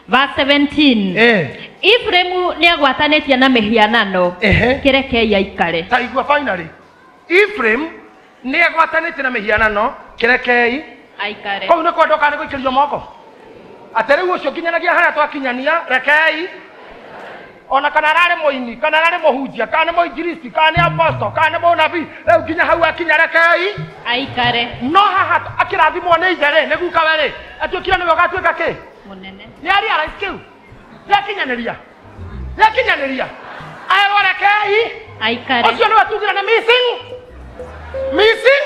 Verse 17. Ephraim nĩagwatanĩtie na mĩhianano. Kĩrekei aikare. Ta igua finally. Ephraim nĩagwatanĩtie na mĩhianano. Kĩrekei aikare. Kũu nĩ kwenda kana gũikĩrio moko. Atĩ rĩu ũcio nginyanagia harĩa twakinyania, rekei. Ona kana ararĩ mũini, kana ararĩ mũhunjia, kana nĩ mũinjilisti, kana nĩ apostle, kana nĩ mũnabii, rĩu nginya hau akinya rekei aikare. No haha akĩrathimwo nĩ ithe rĩ, nĩ gukawe rĩ, atuĩkire nĩwe ũgatuĩka kĩ? Mũnene. Nĩ arealize kĩu? Nĩakinyanĩria. Nĩakinyanĩria. Aerwo rekei aikare. Ũcio nĩwe tugire nĩ missing. Missing.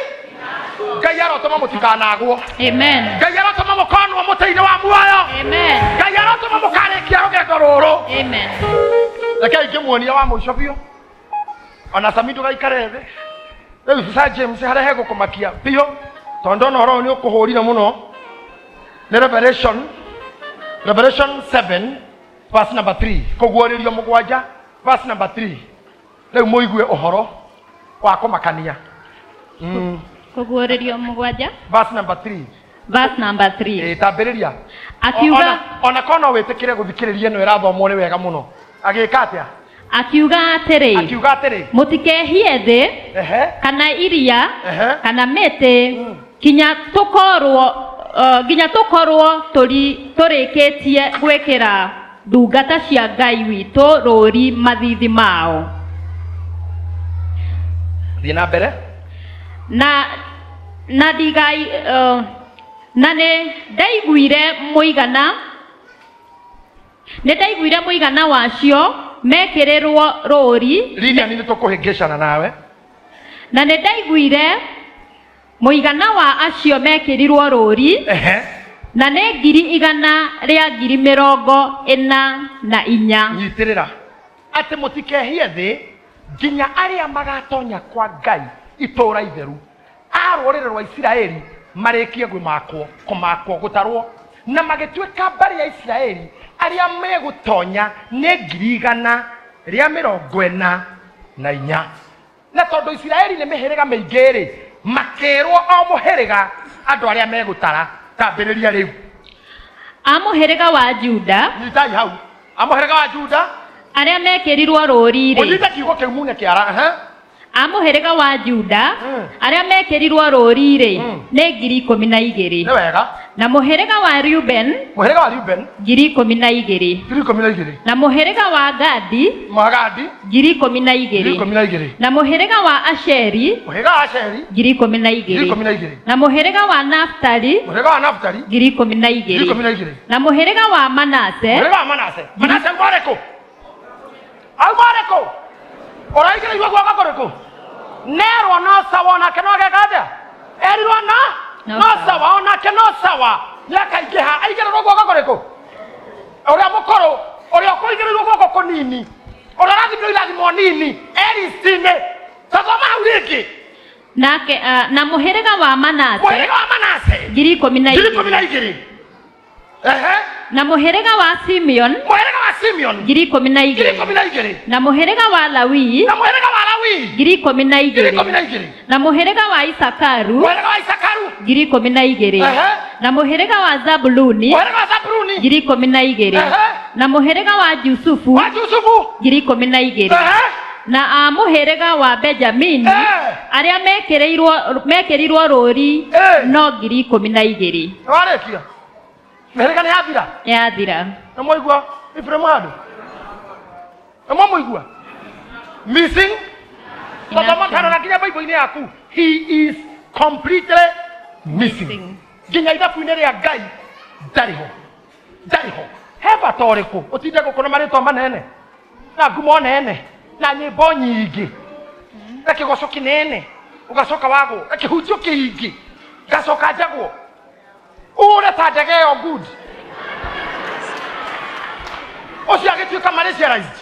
Ngai arotũma mũtikanagwo. Amen. Ngai arotũma mũkonwo mũtĩ-inĩ wa muoyo. Amen. Ngai arotũma mũkarĩkia rũgendo rũrũ. Amen. Rekei ngĩmuonia wa mũico biũ. Ona Sami ndũgaikare thĩ. Rĩu Sir James harĩa hegũkũmakia biũ tondũ ndona ũhoro ũyũ nĩ ũkũhũrire mũno. Nĩ Revelation 7 verse number 3. Kũguũrĩrio mũgwanja verse number 3. Rĩu mũigue ũhoro wa kũmakania. Kũguũrĩrio mũgwanja verse number 3. Verse number 3. Tambĩrĩria. Akiuga ona kono wĩtĩkĩre gũthikĩrĩria ĩno ĩrathomwo nĩ wega mũno. Agĩka atĩa? Akiuga atĩrĩ. Akiuga atĩrĩ. Mũtikehie thĩ kana iria kana mĩtĩ nginya tũkorwo tũrĩkĩtie gwĩkĩra ndungata cia Ngai witũ rũũri mathithi mao. Thiĩ na mbere. Na nĩ ndaiguire mũigana wacio mekĩrĩrwo rũũri. Lidia nĩ tũkũhĩngĩcana nawe. Na nĩ ndaiguire mũigana wa acio mekĩrirwo rũũri na nĩ 144,000. Nyitĩrĩra atĩ mũtikehie thĩ nginya arĩa magatonya kwa Ngai itũũra itheru a rũrĩrĩ rwa Isiraeli marĩkie kũmakwo gũtarwo na magĩtuĩka mbarĩ ya Isiraeli arĩa megũtonya nĩ 144,000. Na tondũ Isiraeli nĩ mĩhĩrĩga mĩingĩ rĩ, makĩrwo o mũhĩrĩga andũ arĩa megũtara. Tambĩrĩria rĩu. A mũhĩrĩga wa Juda. Nyitai hau. A mũhĩrĩga wa Juda arĩa mekĩrirwo rũũri rĩ. Ũnyite kiugo kĩu mune kĩara. A mũhĩrĩga wa Juda arĩa mekĩrirwo rũũri rĩ nĩ 12,000. Nĩ wega. Na mũhĩrĩga wa Reuben. Mũhĩrĩga wa Reuben 12,000. 12,000. Na mũhĩrĩga wa Gadi. Magadi 12,000. 12,000. Na mũhĩrĩga wa Asheri. Mũhĩrĩga wa Asheri 12,000. 12,000. Na mũhĩrĩga wa Naftali. Mũhĩrĩga wa Naftali 12,000. 12,000. Na mũhĩrĩga wa Manase. Mũhĩrĩga wa Manase. Manase auma ũrĩkũ? Auma ũrĩkũ? Ũraigĩrĩirwo guoko kũrĩkũ? Nerwo no sawa onake no ageka atĩa? Erirwo no sawa onake no sawa. Nĩakaingĩha aigĩrĩrwo guoko kũrĩkũ? Ũrĩa mũkũrũ, ũrĩa ũkũigĩrĩirwo guoko kũnini, ũrĩa ũrathimirwo irathimo nini, eristi-inĩ. Tathoma hau rĩngĩ. Nake na mũhĩrĩga wa Manase. Mũhĩrĩga wa Manase 12,000. 12,000. Ehe. Na mũhĩrĩga wa Simeon. Mũhĩrĩga wa Simeon. 12,000. 12,000. Na mũhĩrĩga wa Lawi. Na mũhĩrĩga wa Lawi. 12,000. 12,000. Na mũhĩrĩga wa Isakaru. Mũhĩrĩga wa Isakaru. 12,000. Na mũhĩrĩga wa Zabuluni. Mũhĩrĩga wa Zabuluni. 12,000. Na mũhĩrĩga wa Jusufu. Wa Jusufu. 12,000. Na a mũhĩrĩga wa Benjamini arĩa mekĩrirwo rũũri no 12,000. Warĩkia. Mĩhĩrĩga nĩ yathira? Nĩ yathira. Na mwaigua Ephraim handũ? Na mwamũigua? Missing? Tondũ matarora nginya Bible-inĩ yaku. He is completely missing. Nginya ithabu-inĩ rĩa Ngai ndarĩ ho. Ndarĩ ho. He bata ũrĩkũ ũtinde gũkũ na marĩtwa manene na ngumo nene na nyĩmbo nyingĩ na kĩgoco kĩnene ũgacoka wagwo na kĩhunjio kĩingĩ ngacoka njagwo ure ta ndege ĩyo good ũcio agĩtuĩka Malaysiarized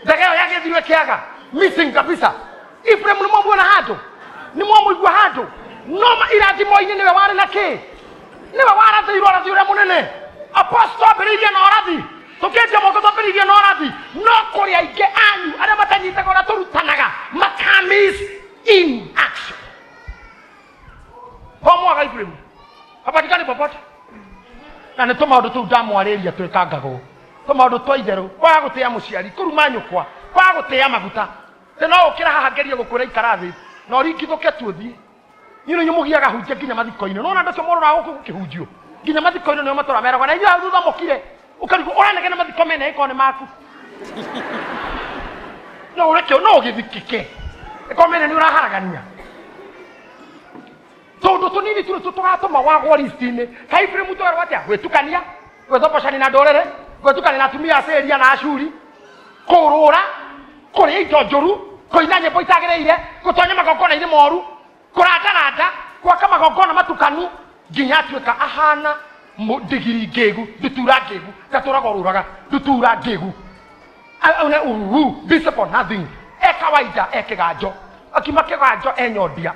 ndege ĩyo yagĩthirwo ĩkĩaga missing kabisa. Ephraim nĩ mwamuona handũ, nĩ mwamũigua handũ, no irathimo-inĩ nĩwe warĩ na kĩ, nĩwe warathĩirwo ũrathi ũrĩa mũnene. Apostle ambĩrĩirie na ũrathi, tũkĩendia moko twambĩrĩirie na ũrathi, no kũrĩ aingĩ anyu arĩa matanyitaga ũrĩa tũrutanaga makamis in action. Ho mwaga Ephraim hapatikani popote. Na nĩ tũmaũndũ tũu ndamwarĩria twĩkangagwo, tũmaũndũ twa itherũ, kwaga gũtĩa mũciari, kũruma nyũkwa, kwaga gũtĩa maguta. Tĩ no ũkĩra haha ngerie gũkwĩra ikara thĩ na ũringithũke tu ũthiĩ. Inyuĩ nĩ mũgiaga hunjia nginya mathiko-inĩ. Nĩwona andũ acio mororaga gũkũ gũkĩhunjio nginya mathiko-inĩ nĩo matũra meragwo na inyuĩ hau thutha mũkire ũkarigwo ũranegena mathiko mene ĩkorwo nĩ maku. No ũreke no ũgĩthikĩke ĩkorwo mene nĩ ũraharagania. Tũndũ tũnini tu nĩtuo tũgatũma wagwo list-inĩ. Kaĩ Ephraim twerwo atĩa? Gwĩtukania, gwĩthobocania na ndũrĩrĩ, gwĩtukania na atumia a Syria na Ashuri, kũrũra, kũrĩa indo njũru, kũina nyĩmbo itagĩrĩire, gũtonya magongona-inĩ moru, kũrandaranda, gwaka magongona matukanu, nginya atuĩka ahana ndigiri ngĩgu, ndutura ngĩgu, gatũraga ũrũraga, ndutura ngĩgu. Une uhu, busy for nothing. E kawaida, e kĩganjo. Akiuma kĩganjo e nyondia.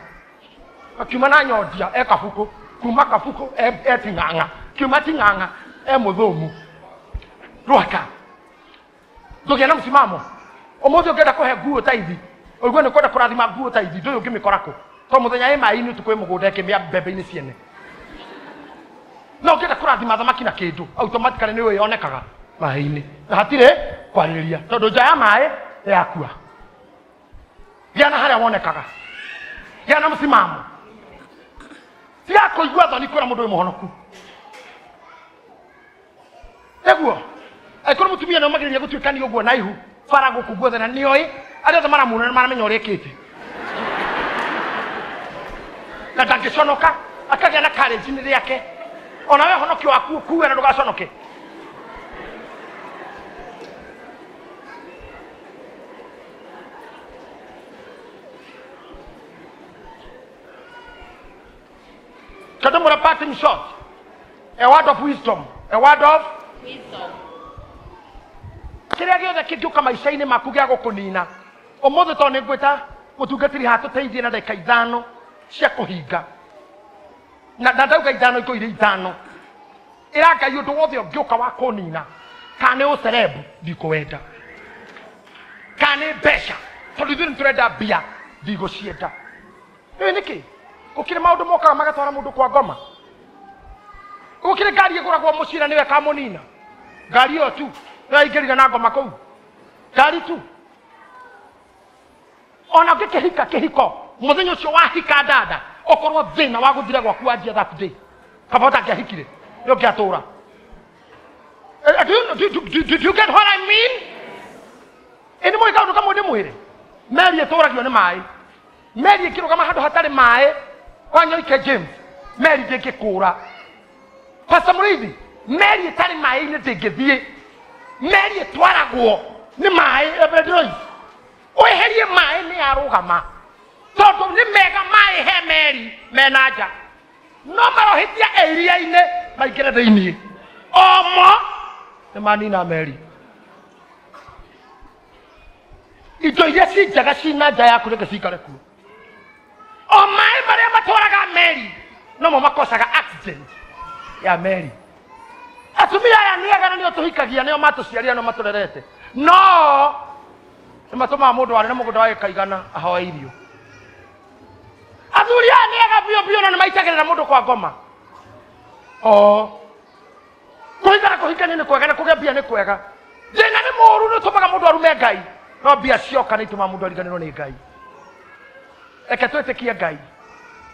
Akiuma na nyondia e kabuku, kuma kabuku e ting'ang'a, kiuma ting'ang'a e mũthũmu. Rwaka. Ndũgĩe na msimamo. Ũmũthĩ ũngĩenda kũhe nguo ta ithi, ũigue nĩ kwenda kũrathima nguo ta ithi, ndũĩ ũngĩmĩkora kũ. To mũthenya ĩ maĩ-inĩ ũtukũ ĩ mũgũnda ĩkĩmĩa mbembe-inĩ ciene. No ũngĩenda kũrathima thamaki na kĩndũ, automatically nĩ yonekaga maĩ-inĩ. Na hatirĩ kwarĩrĩria tondũ nja ya maĩ yakua. Gĩa na harĩa wonekaga. Gĩa na msimamo. Tiga kũigua thoni kwĩra mũndũ wĩ mũhonoku. Nĩguo, angĩkorwo mũtumia nĩomagĩrĩria gũtuĩkania ũguo na ihu, bara gũkũ guothe na nĩoĩ, arĩa othe maramuona nĩ maramenya ũrĩa ĩkĩte. Na ndangĩconoka, akagĩa na courage-inĩ rĩake. Ona we honokio waku ũkue na ndũgaconoke. Kadamura parting shot. A word of wisdom. A word of wisdom. Kĩrĩa gĩothe kĩngĩũka maica-inĩ maku gĩa gũkũnina ũmũthĩ tondũ nĩ ngwĩta mũtungatĩri haha tũteithie na ndagĩka ithano cia kũhinga. Na ndauga ithano ikũire ithano. Ĩra Ngai ũndũ wothe ũngĩũka wa kũnina, kana nĩ ũcerebu ndikũwenda, kana nĩ mbeca tondũ ithuĩ nĩtũrenda mbia ndigũcienda. Nĩũĩ nĩkĩ? Gũkĩrĩ maũndũ mokaga magatwara mũndũ kwa ngoma. Gũkĩrĩ ngari ĩgũragwo mũciĩ na nĩwe ĩkamũnina. Ngari ĩyo tu nĩyo aingĩrire na ngoma kũu. Ngari tu. Ona ũngĩkĩhika kĩhiko mũthenya ũcio wahika dada ũkorwo thĩna wa gũthira gwaku wanjia that day. Kaba ũtangĩahikire nĩ ũngĩatũra. Do you get what I mean? Ĩ nĩ mũĩ kaũndũ kamwe ndĩmwĩre? Meri ĩtũragio nĩ maĩ. Meri ĩkĩrũgama handũ hatarĩ maĩ Wanyoike James, meri ndĩngĩkũra. Pastor Mũrĩithi, meri ĩtarĩ maĩ-inĩ ndĩngĩthiĩ. Meri ĩtwaragwo nĩ maĩ, Reverend Royce. Weherie maĩ nĩ yarũgama. Tondũ nĩ mega maĩ he meri mena nja. No marohĩtia iria-inĩ maingĩre thĩiniĩ. Omo nĩ manina meri. Indo iria ci njega cina nja yaku reke cikare kuo. O maĩ marĩa matwaraga meri nomo makosaga accident ya meri. Atumia aya nĩ ega na nĩo tũhikagia, nĩo matũciarire, nĩo matũrerete. No nĩ matũmaga mũndũ warĩ na mũgũnda wa ĩka igana ahoe irio. Athuri aya nĩ ega biũ biũ na nĩ maitagĩrĩra mũndũ kwa ngoma. O kũhika na kũhikania nĩ kwega na kũgĩa mbia nĩ kwega. Thĩna nĩ mũũru, nĩ ũtũmaga mũndũ arume Ngai. No mbia cioka nĩ itũmaga mũndũ ariganĩrwo nĩ Ngai. Reke twĩtĩkie Ngai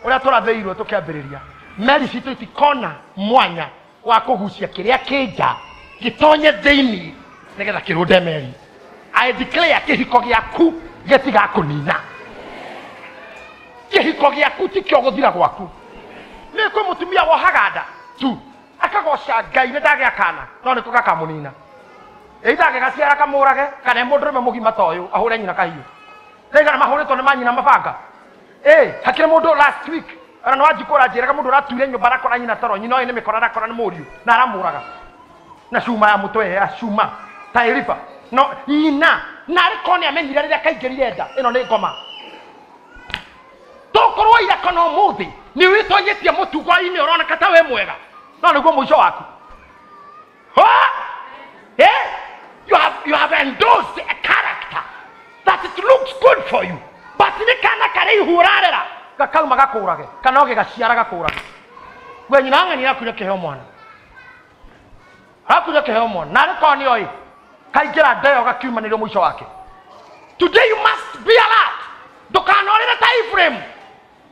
ũrĩa tũrathĩirwo tũkĩambĩrĩria. Meri citũ itikona mwanya wa kũgucia kĩrĩa kĩ nja gĩtonye thĩinĩ nĩgetha kĩrũnde meri. I declare kĩhiko gĩaku gĩtigakũnina. Kĩhiko gĩaku tikĩo gũthira gwaku. Nĩ kwĩ mũtumia wohaga nda tu akagoca Ngai nĩ ndagĩa kana, no nĩko gakamũnina. Either agĩgaciara kamũrage kana mũndũrũme mũgima ta ũyũ ahũre nyina kahiũ. Ndaigana mahũrĩtwo nĩ manyina mabanga. Hakĩrĩ mũndũ last week ana no anjikũra njĩraga mũndũ ũratuire nyũmba arakora nyina toro, nyina ũyũ nĩ mĩkora arakora nĩ mũriũ na aramũraga na cuma ya mũtwe ya cuma ta ĩriba. No nyina na arĩ korwo nĩ amenyire rĩrĩa kaingĩrire nda ĩno nĩ ngoma. Tokorwo ira kana ũmũthĩ nĩ wĩtonyĩtie mũtugo-inĩ ũroneka ta wĩ mwega, no nĩguo mũico waku. You have endorsed a character that it looks good for you, but nĩ kana karĩ ihu ũrarera gakauma gakũrage kana ũgĩgaciara gakũrage. We nyina ng'ani akuire kĩheo mwana, akuire kĩheo mwana na arĩ korwo nĩ oĩ kaingĩra nda ĩyo gakiumanĩrio mũico wake. Today you must be alert. Ndũkanorĩre ta Ephraim.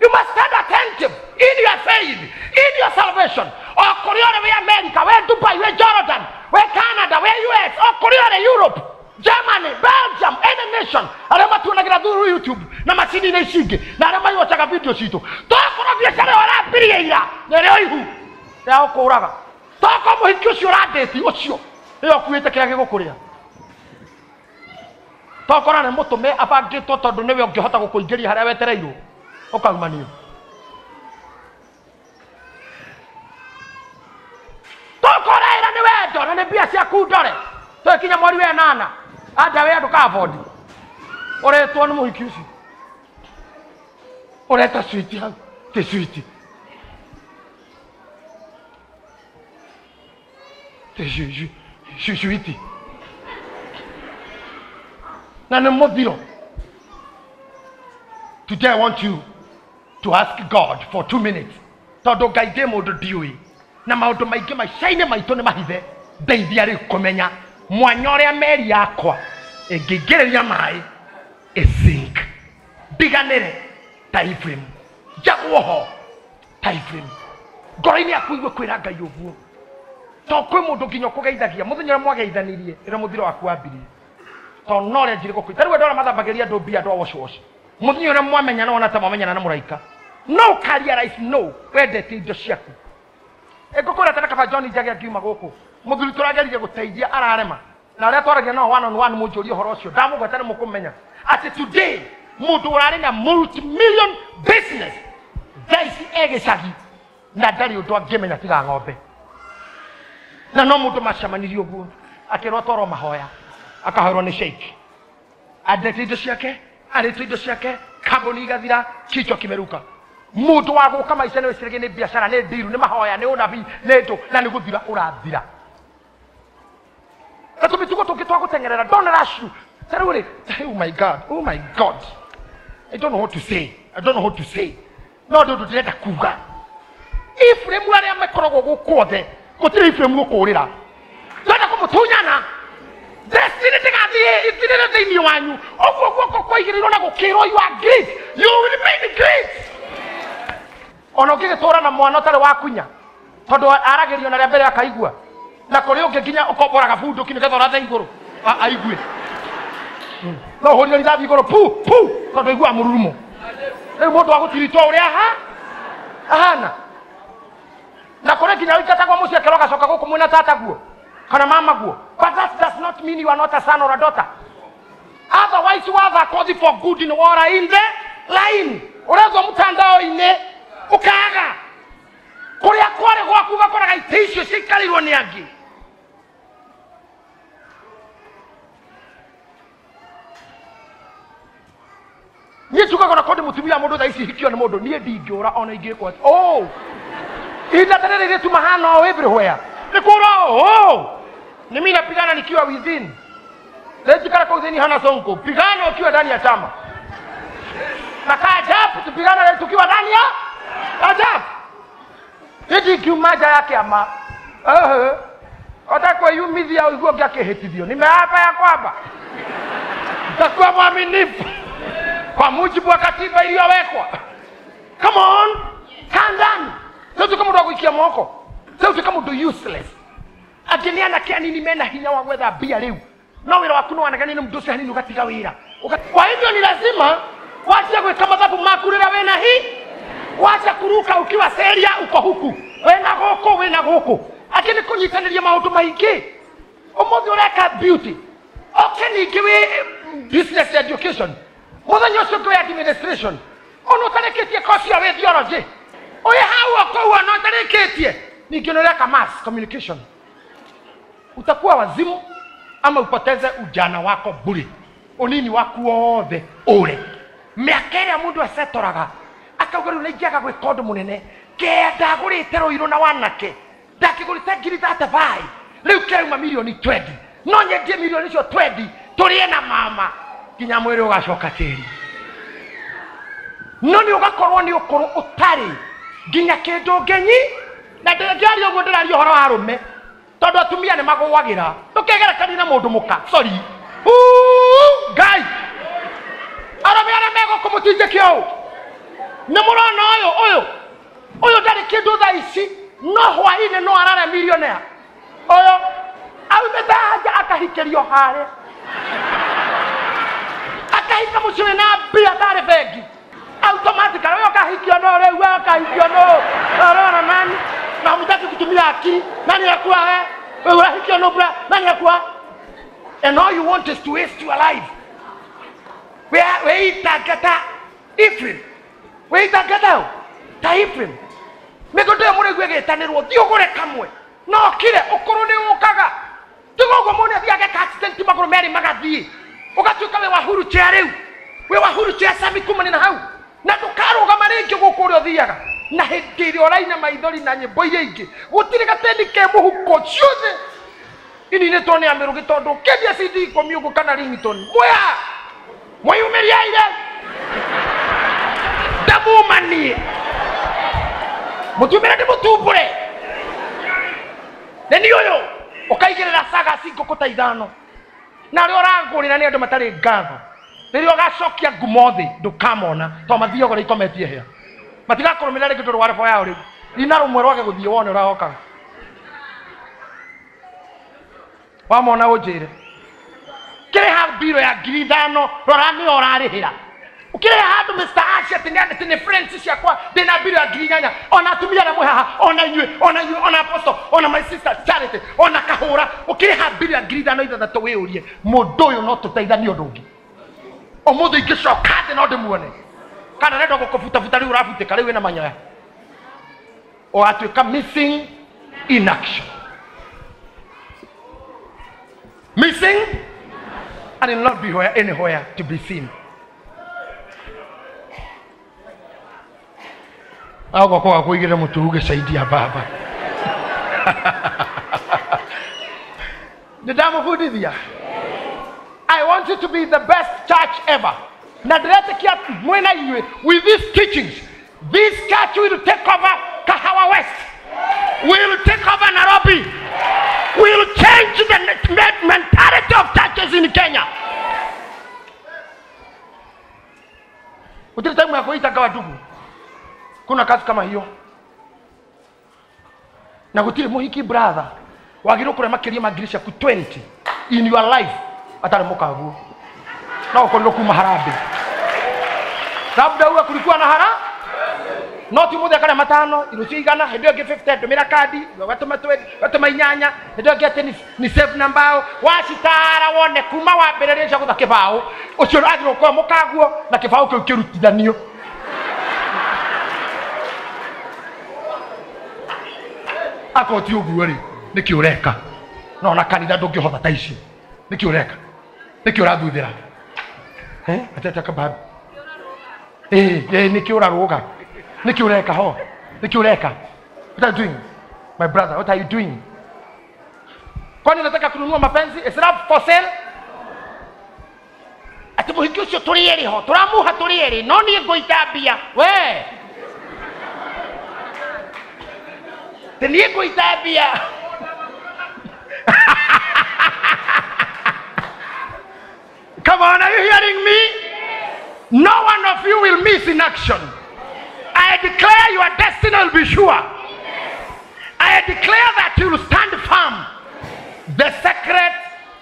You must stand attentive in your faith, in your salvation. O kũrĩa ũrĩ, wĩ America, wĩ Dubai, wĩ Jordan, wĩ Canada, wĩ US, o kũrĩa ũrĩ Europe, Germany, Belgium, any nation, arĩa matuonagĩra through YouTube na macini-inĩ ici ingĩ na arĩa maiwacaga video citũ. Tokorwo biacara ĩyo ũrambirie ira nĩrĩo ihu rĩa gũkũraga. Tokorwo mũhiki ũcio ũrandĩti ũcio nĩwe ũkuĩte kĩrĩa gĩgũkũrĩa. Tokorwo nĩ mũtũme abangĩtwo tondũ nĩwe ũngĩhota gũkũingĩria harĩa wetereirwo ũkaumanio. Tokorwo ĩra nĩ wendo na nĩ mbia ciaku ndore twĩkinya mweri wa ĩnana anja wĩ andũ kabodi ũretwo nĩ mũhiki ũcio ũreta switi hau ti switi ti switi na nĩ mũthiro. Today I want you to ask God for 2 minutes. Tondũ Ngai ndĩ mũndũ ndiũĩ na maũndũ maingĩ maica-inĩ maitũ nĩ mahithe. Ndeithia rĩu kũmenya mwanya ũrĩa meri yakwa ĩngĩingĩrĩria maĩ ĩsink, ndiganĩre ta Ephraim, njagwo ho ta Ephraim. Ngoro-inĩ yaku igue kwĩra Ngai ũguo. To kwĩ mũndũ nginya ũkũgeithagia mũthenya ũrĩa mwageithanirie rĩrĩa mũthiro waku wambirie. To no ũrĩa njire gũkũ. Ta rĩu andũ arĩa mathambagĩria andũ mbia, andũ a wash wash. Mũthenya ũrĩa mwamenyana wona ta mwamenyana na mũraika. No ũkarealize no wendete indo ciaku. Ngũkwĩra tena kaba John Njage angiuma gũkũ mũthuri tũrageririe gũteithia ararema na arĩa twaragia nao one on one mũnjũrie ũhoro ũcio ndamũgweta nĩ mũkũmenya atĩ today mũndũ ũrarĩ na multi-million business thaa ici e gĩcagi na ndarĩ ũndũ angĩmenya tiga ng'ombe. Na no mũndũ macemanirie ũguo akĩrwo twarwo mahoya akahoerwo nĩ sheikh andete indo ciake arĩtwo indo ciake kambuni igathira kichwa kimeruka. Mũndũ wa gũka maica nĩ wĩciragia nĩ biacara nĩ ndiru nĩ mahoya nĩ ũnabii nĩ ndũ na nĩ gũthira ũrathira. Na tũmĩtugo tũngĩ twa gũteng'erera don't rush you. Ta rĩu rĩ, oh my God, oh my God, I don't know what to say, I don't know what to say. No ndũ ndĩrenda kuga Ephraim arĩa makoragwo gũkũ othe gũtirĩ Ephraim gũkũrĩra. Twenda kũmũtunyana destiny ndĩgathiĩ ithirĩre thĩinĩ wanyu. Ũguo guoko kwaigĩrĩirwo na gũkĩrwo you are great, you will remain great. Ona ũngĩgĩtũra na mwana ũtarĩ wa kunya tondũ aragĩrio na rĩa mbere akaigua na kũrĩ ũngĩ nginya ũkomboraga bunduki nĩgetha ũrathe igũrũ aigue. No ũhũrire rithathi igũrũ pu pu tondũ aiguaga mũrurumo. Rĩu mũndũ wa gũtiritwo ũrĩa ahana na kũrĩ nginya ũingatagwo mũciĩ akerwo agacoka gũkũ mwĩna tata guo kana mama guo. But that does not mean you are not a son or a daughter. Otherwise watha kothi for good in wora in the line ũrethwo mtandao-inĩ ũkaga kũrĩa kwarĩ gwaku ũgakoraga itĩ icio cikarĩirwo nĩ angĩ. Niĩ njugaga ona korwo ndĩ mũtumia mũndũ thaa ici hikio nĩ mũndũ niĩ ndingĩũra ona ingĩkwo atĩa. Oh, ihinda ta rĩrĩ rĩtu mahana o everywhere. Ni kura oh. Ni mimi napigana nikiwa within. Leo kwa within hana sonko. Pigana ukiwa ndani ya chama. Na kaa japo tupigana leo tukiwa ndani ya ajabu. Eti kiumaja yake ama. Hata kwa yumizi ya uiguo yake hetithio. Nimeapa ya kwamba nitakuwa mwaminifu kwa mujibu wa katiba iliyowekwa. Come on. Kandani. Sio kama mtu akuikia mwoko. Sio kama mtu useless. Akenia na kia nini mena hinya wa gwetha mbia riu. No wira waku no wanagani ni mtu ucio hanini ugatiga wira. Kwa hivyo ni lazima wache gwika mathabu maku rĩrĩa wĩna hi. Wache kuruka ukiwa seria uko huku. Wĩna gũkũ wĩna gũkũ. Akini kunyitanĩria maũndũ maingĩ. Ũmũthĩ ũreka beauty. Oke ningĩ wĩ business education. Mũthenya ũcio ũngĩ wĩ administration. Ona ũtarĩkĩtie course ya wĩ theology. Ũyĩ hau okũu ona ũtarĩkĩtie. Ningĩ nĩ ũreka mass communication. Utakuwa wazimu ama upoteze ujana wako bure. Unini waku wothe ure. Mĩaka ĩrĩa mũndũ acetoraga akauga rĩu nĩingĩaga gwĩka ũndũ mũnene kĩa ndagũrĩte rũirũ na wanake ndakĩgũrĩte ngiri 35 rĩu kĩrauma milioni 20 no nyendie milioni icio 20 tũrĩe na mama nginya mwĩrĩ ũgacoka tĩri no nĩ ũgakorwo nĩ ũkũrũ ũtarĩ nginya kĩndũ ngenyi na ndĩngĩaria ũguo ndĩraria ũhoro wa arũme tondũ atumia nĩ magũagĩra ndũkegerekanie na mũndũ mũka sorry. Ngai arũme arĩa megũkũ mũtinjĩke ũũ nĩ mũrona ũyũ ũyũ ũyũ ndarĩ kĩndũ thaa ici no hwaĩ-inĩ no arare millionaire ũyũ aumĩte haja akahikĩrio harĩa akahika mũciĩ wĩna mbia tarĩ bengi automatically ũyũ akahikio no rĩu wewe akahikio no arona nani na hamtaki kutumia akili nani akuwa wewe unahikio no bra nani akuwa and all you want is to waste your life. Weitagata Ephraim. Weitagata ta Ephraim. Mĩgũnda ĩyo mũrĩigua ĩgĩtanĩrwo thiĩ ũgũre kamwe no kire ũkũrũ nĩ ũkaga tiga ũguo mũndũ athiĩ ageka accident magũrũ merĩ magathiĩ ũgatuĩka wĩ wa wheelchair rĩu wĩ wa wheelchair sami kumania na hau na ndũkarũgama rĩngĩ gũkũ ũrĩa ũthiaga na hĩndĩ ĩrĩa ũraina maithori na nyĩmbo iria ingĩ gũtirĩ gatendi ke mũhuko ciothe ininĩtwo nĩ amĩrũgĩ tondũ ũkĩendia CD ikũmi ũguo kana ringtone mwea mwĩyumĩria ire ndamumanie mũtumĩre ndĩmũtumbũre nĩ niĩ ũyũ ũkaigĩrĩra saga ci ngũkũ ta ithano na arĩa ũrangũrĩra nĩ andũ matarĩ ngatho rĩrĩa ũgacokia ngumo thĩ ndũkamona tondũ mathiaga ũrĩa ikometie hĩa matigakũrũmĩrĩra rĩngĩ tondũ wa rebo yao rĩu rina rũmwe rwage gũthiĩ wone ũrahokaga wamona ũnjĩre kĩrĩha mbiro ya 5,000 rora nĩyo ũrarĩhĩra ukĩrĩha handũ Mr. Ash atĩ nĩ nĩ friends ciakwa ndĩna mbiro ya 8,000 ona atumia arĩa mwĩ haha ona inyuĩ ona inyuĩ ona apostle ona my sister Charity ona kahũra ũkĩrĩha mbiro ya 5,000 6 wĩyũrie mũndũ ũyũ no tũteithanie ũndũ ũngĩ ũmũthĩ ingĩcoka thĩ no ndĩmuone kana arenda gũkũbutabuta rĩu ũrabutĩka rĩu wĩna manyoya ũgatuĩka missing in action. Missing and will not be anywhere to be seen. Ago kuigire mutu ugesaidia baba. Ndamufundithia. I want you to be the best church ever. Na ndiretekia mwena inyuĩ with these teachings. This church will take over Kahawa West. Will take over Nairobi. Will change the mentality of churches in Kenya. Utiri time ya kuita gawa ndugu. Kuna kazi kama hiyo. Na gutiri muhiki brother. Wagirwo kure makiria ma ngiri ciaku 20 in your life atari mukaguo. Na ukorirwo kuma harambee. Labda huwa kulikuwa na hara no ti muthe kana matano irucio igana hindi ĩyo ĩngĩ 50 ndũmĩra kandi gatũma 20 gatũma inyanya hindi ĩyo ĩngĩ atĩ ni save na mbao wacitara wone kuma wambĩrĩria cia gũtha kĩbaũ ũcio ũrathirwo kwa mũkaguo na kĩbaũ kĩu kĩrutithanio akorwo ti ũguo rĩ nĩkĩ ũreka no ona kanitha ndũngĩhotha ta icio nĩkĩ ũreka nĩkĩ ũrathuthĩra atete kababu nĩkĩ ũrarũga nĩkĩ ũreka ho nĩkĩ ũreka. What are you doing my brother? What are you doing? Kwani nataka kununua mapenzi? Is love for sale? Ati muhiki ucio turi eri ho, turamuha turi eri, no nie nguita mbia. We. Te nie nguita mbia. Come on, are you hearing me? No one of you will miss in action. I declare your destiny will be sure. I declare that you will stand firm. The secret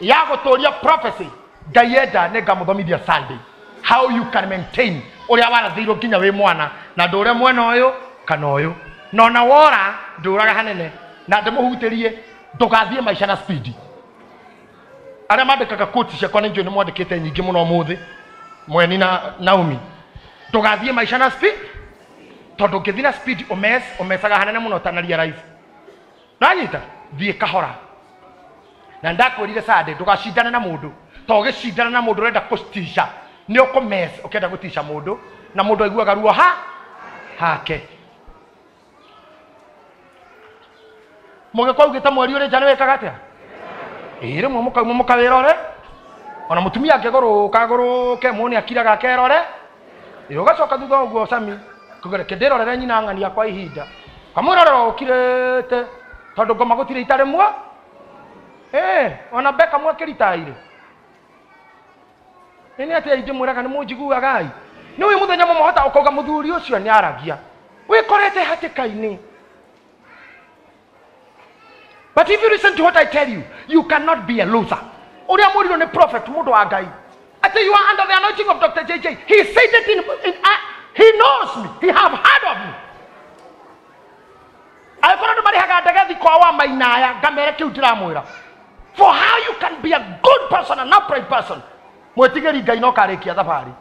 ya guturia prophecy ngaienda nĩngamũthomithia Sunday how you can maintain ũrĩa warathĩirwo nginya wĩ mwana na ndũre mwena ũyũ kana ũyũ na ona wora ndũraga hanene na ndĩmũhutĩrie ndũgathiĩ maica na speed. Arĩa mandĩkaga quotes ciakwa nĩ njũĩ nĩ mwandĩkĩte nyingĩ mũno ũmũthĩ Mweni na Naomi, ndũgathiĩ maica na speed tondũ ũngĩthiĩ na speed ũmecaga hanene mũno ũtanarealize. Nanyita thiĩ kahora. Na ndakwĩrire Sunday ndũgacindane na mũndũ to ũgĩcindana na mũndũ ũrenda kũtica nĩ ũkũmess ũkĩenda gũtica mũndũ na mũndũ aiguaga ruo ha hake. Mũgĩkwa augĩte mweri ũrĩ nja nĩ wĩkaga atĩa? Ĩĩ rĩmwe mũkauma mũkawĩrore ona mũtumia angĩgũrũka agũrũke muone akiraga akerore ĩ ũgacoka thutha ũguo Sami kuga reke ndĩrorere nyina ng'ania kwa ihinda kamwĩrorera ũkirĩte tondũ ngoma gũtirĩ itarĩ muo. Ona Beka mwakĩritaire nĩ atĩa ingĩ mwĩraga nĩ mũnjiguaga nĩ ũyũ mũthenya mũmũhota ũkauga mũthuri ũcio nĩ aragia wĩkorete hatĩka-inĩ. But if you listen to what I tell you, you cannot be a loser. Ũrĩa mũrirwo nĩ prophet mũndũ wa Ngai atĩ you are under the anointing of Dr. JJ. He said it in he knows me. He have heard of me. Angĩkorwo andũ marĩhaga ndege thikwa wa mainaya ngamere kĩu ndĩramwĩra. For how you can be a good person and upright person. Mwetigĩri Ngai no karĩkia thabarĩ.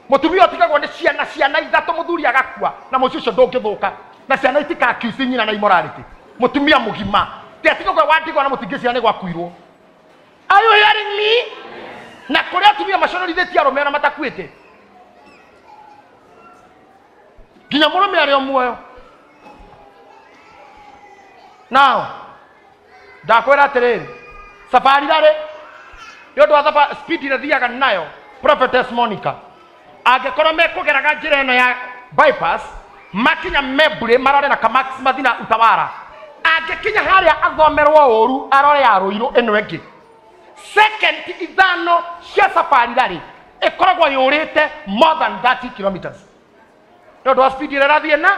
Mũtumia ũtigagwo nĩ ciana ciana ithatũ mũthuri agakua na mũciĩ ũcio ndũngĩthũka na ciana itikakiuci nyina na immorality. Mũtumia mũgima ti atigagwo wandigwa na mũtingĩ ciana nĩ gwakuirwo. Are you hearing me? Na kũrĩa atumia maconorithĩtie arũme ona matakuĩte nginya mũrũme arĩ o muoyo. Now ndakwĩra atĩrĩrĩ safari rarĩ nĩ ũndũ wa speed ĩrĩa thiaga nayo Prophetess Monica angĩkorwo mekũgeraga njĩra ĩno ya bypass makinya Membure marore na Kamax mathina Utawara angĩkinya harĩa athomerwo ũru arore ya Ruiru ĩno ĩngĩ second ithano cia safari rarĩ ĩkoragwo yũrĩte more than 30 kilometers nĩ ũndũ wa speed ĩrĩa ĩrathiĩ na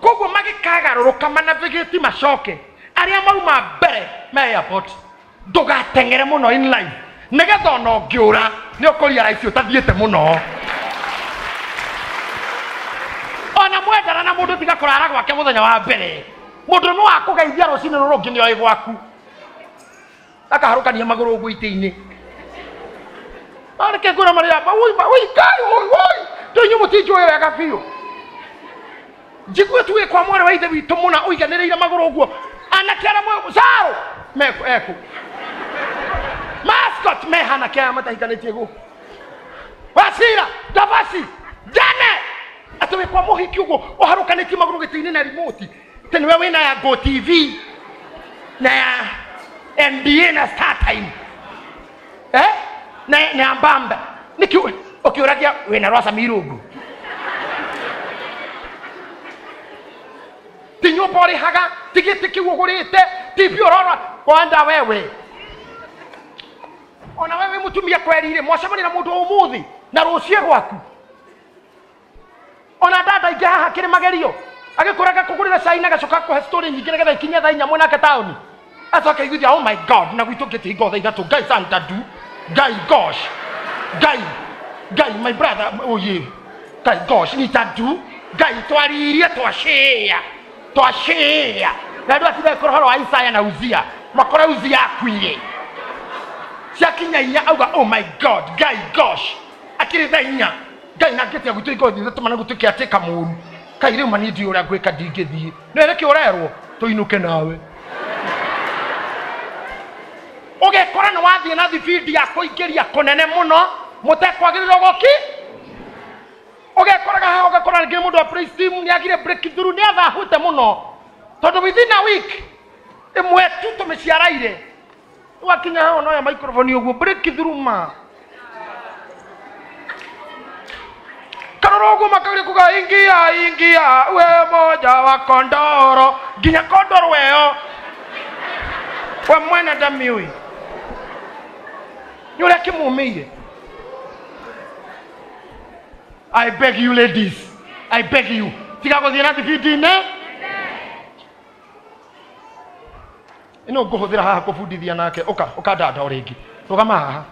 koguo magĩkagarũrũka manavigate macoke arĩa mauma mbere me airport. Ndũgateng'ere mũno in life nĩgetha ona ũngĩũra nĩ ũkũrealize ũtathiĩte mũno. Ona mwendana na mũndũ tiga kũrara gwake mũthenya wa mbere mũndũ no akũgeithia rũcinĩ rũrũ rũngĩ nĩoĩ gwaku akaharũkania magũrũ ũguo itĩ-inĩ areke ngwĩra marĩa oi Ngai oi oi tũinyuĩ mũtinjũĩ wega biũ njigue tu wĩ kwa mwarĩ wa ithe witũ mũna ũiganĩrĩire magũrũ ũguo anake arĩa mwe Saro meku eku mascot mehana ke aya matahikanĩtie gũkũ Wasira Davasi Jane atĩ wĩ kwa mũhiki ũguo ũharũkanĩtie magũrũ gĩtĩ-inĩ na remote atĩ nĩwe wĩna ya Go TV na ya NBA na Star Time na ya Mbamba nĩkĩ ũkĩũragia wĩna Rosa Mirungu ti nyũmba ũrĩhaga ti gĩtĩ kĩu ũgũrĩte ti mbia ũrora kwanda wewe ona wewe mũtumia kweri-rĩ mwacemania na mũndũ ũmũthĩ na rũciĩ gwaku ona dada ingĩ haha kĩrĩ magerio agĩkũraga kũgũrĩra cai na agacoka kũhe story nyingĩ nĩgetha ikinye thaa inya mwenake taũni acoka aiguithia oh my god na gwitũ ngĩtinga thaa ithatũ Ngai santa du Ngai gosh Ngai Ngai my brother oye Ngai gosh ni tadu Ngai twaririe twacĩa twacĩa na andũ atirĩ ũhoro wa Isaya na Uzia makora Uzia akuire ciakinya inya auga oh my god Ngai gosh akĩrĩ thaa inya Ngai na ngĩtia gwitũ ikothi ithatũ mana gũtuĩke atĩka mũru Ngai rĩu mani ndiũĩ ũrĩa ngwĩka ndingĩthiĩ nĩ nĩkĩ ũrerwo tũinũke nawe ũgekora nĩ wathiĩ na thibindi ya kũingĩria kũnene mũno mũtekwagĩrĩrwo gũki ũgekoraga haha ũgakora rĩngĩ mũndũ wa praise team nĩ agire breakthrough nĩ athahũte mũno tondũ within a week ĩmwe tu tũmĩciaraire Wakinya hao no ya microphone uguo break through ma. Karoro uguo makagire kuga ingia ingia we moja wa kondoro nginya kondoro weo. We mwene ndamiui. Ni uria kimumiire. I beg you ladies, I beg you. Tiga guthie na thibindi-inĩ. Ino nguhuthira haha kubundithia nake uka uka danda o ringi. Rugama haha.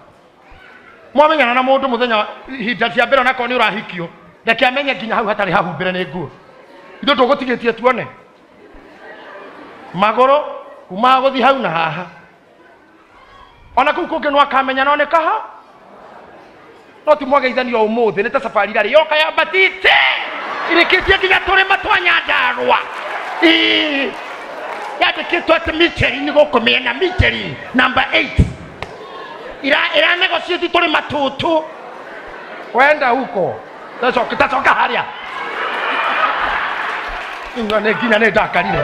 Mwamenyana na mundu muthenya ihinda cia mbere onakorwo ni urahikio. Reke amenye nginya hau hatari hahumbire ni nguo. Ithuĩ tũgũtigĩtie tuone. Magũrũ kuma guthi hau na haha. Ona kuu kũngĩ no akamenya no nĩ kaha. No ti mwageithanio ũmũthĩ nĩ ta safari rarĩ yoka yambatĩte ĩrĩkĩtie nginya tũrĩma twa Nyandarũa. Ĩĩ yandĩkĩtwo atĩ Michelin gũkũ mĩena Michelin number 8 ira negotiate tũrĩma tũtũ wenda huko tacoka harĩa nĩ nginya nĩ ndakarire.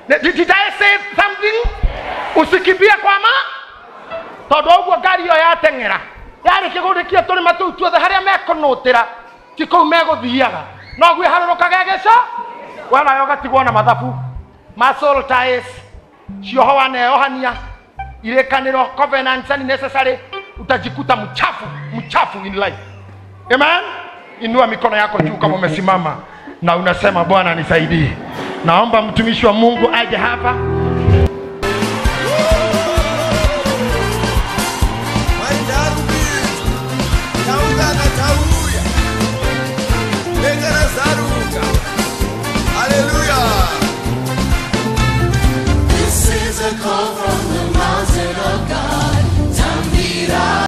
Did I say something? Usikimbie kwa ma tondu uguo ngari iyo yateng'era yarĩkia gũrĩkia tũrĩma tũu tuothe harĩa mekũnũtĩra ti kũu megũthiaga no gwĩharũrũkaga gĩca wanayo ũgatigwo na mathabu muscle ties cioho waneohania irĩkanĩro covenants unnecessary utajikuta mchafu mchafu in life. Amen. Inua mikono yako juu kama umesimama na unasema Bwana nisaidie. Naomba mtumishi wa Mungu aje hapa.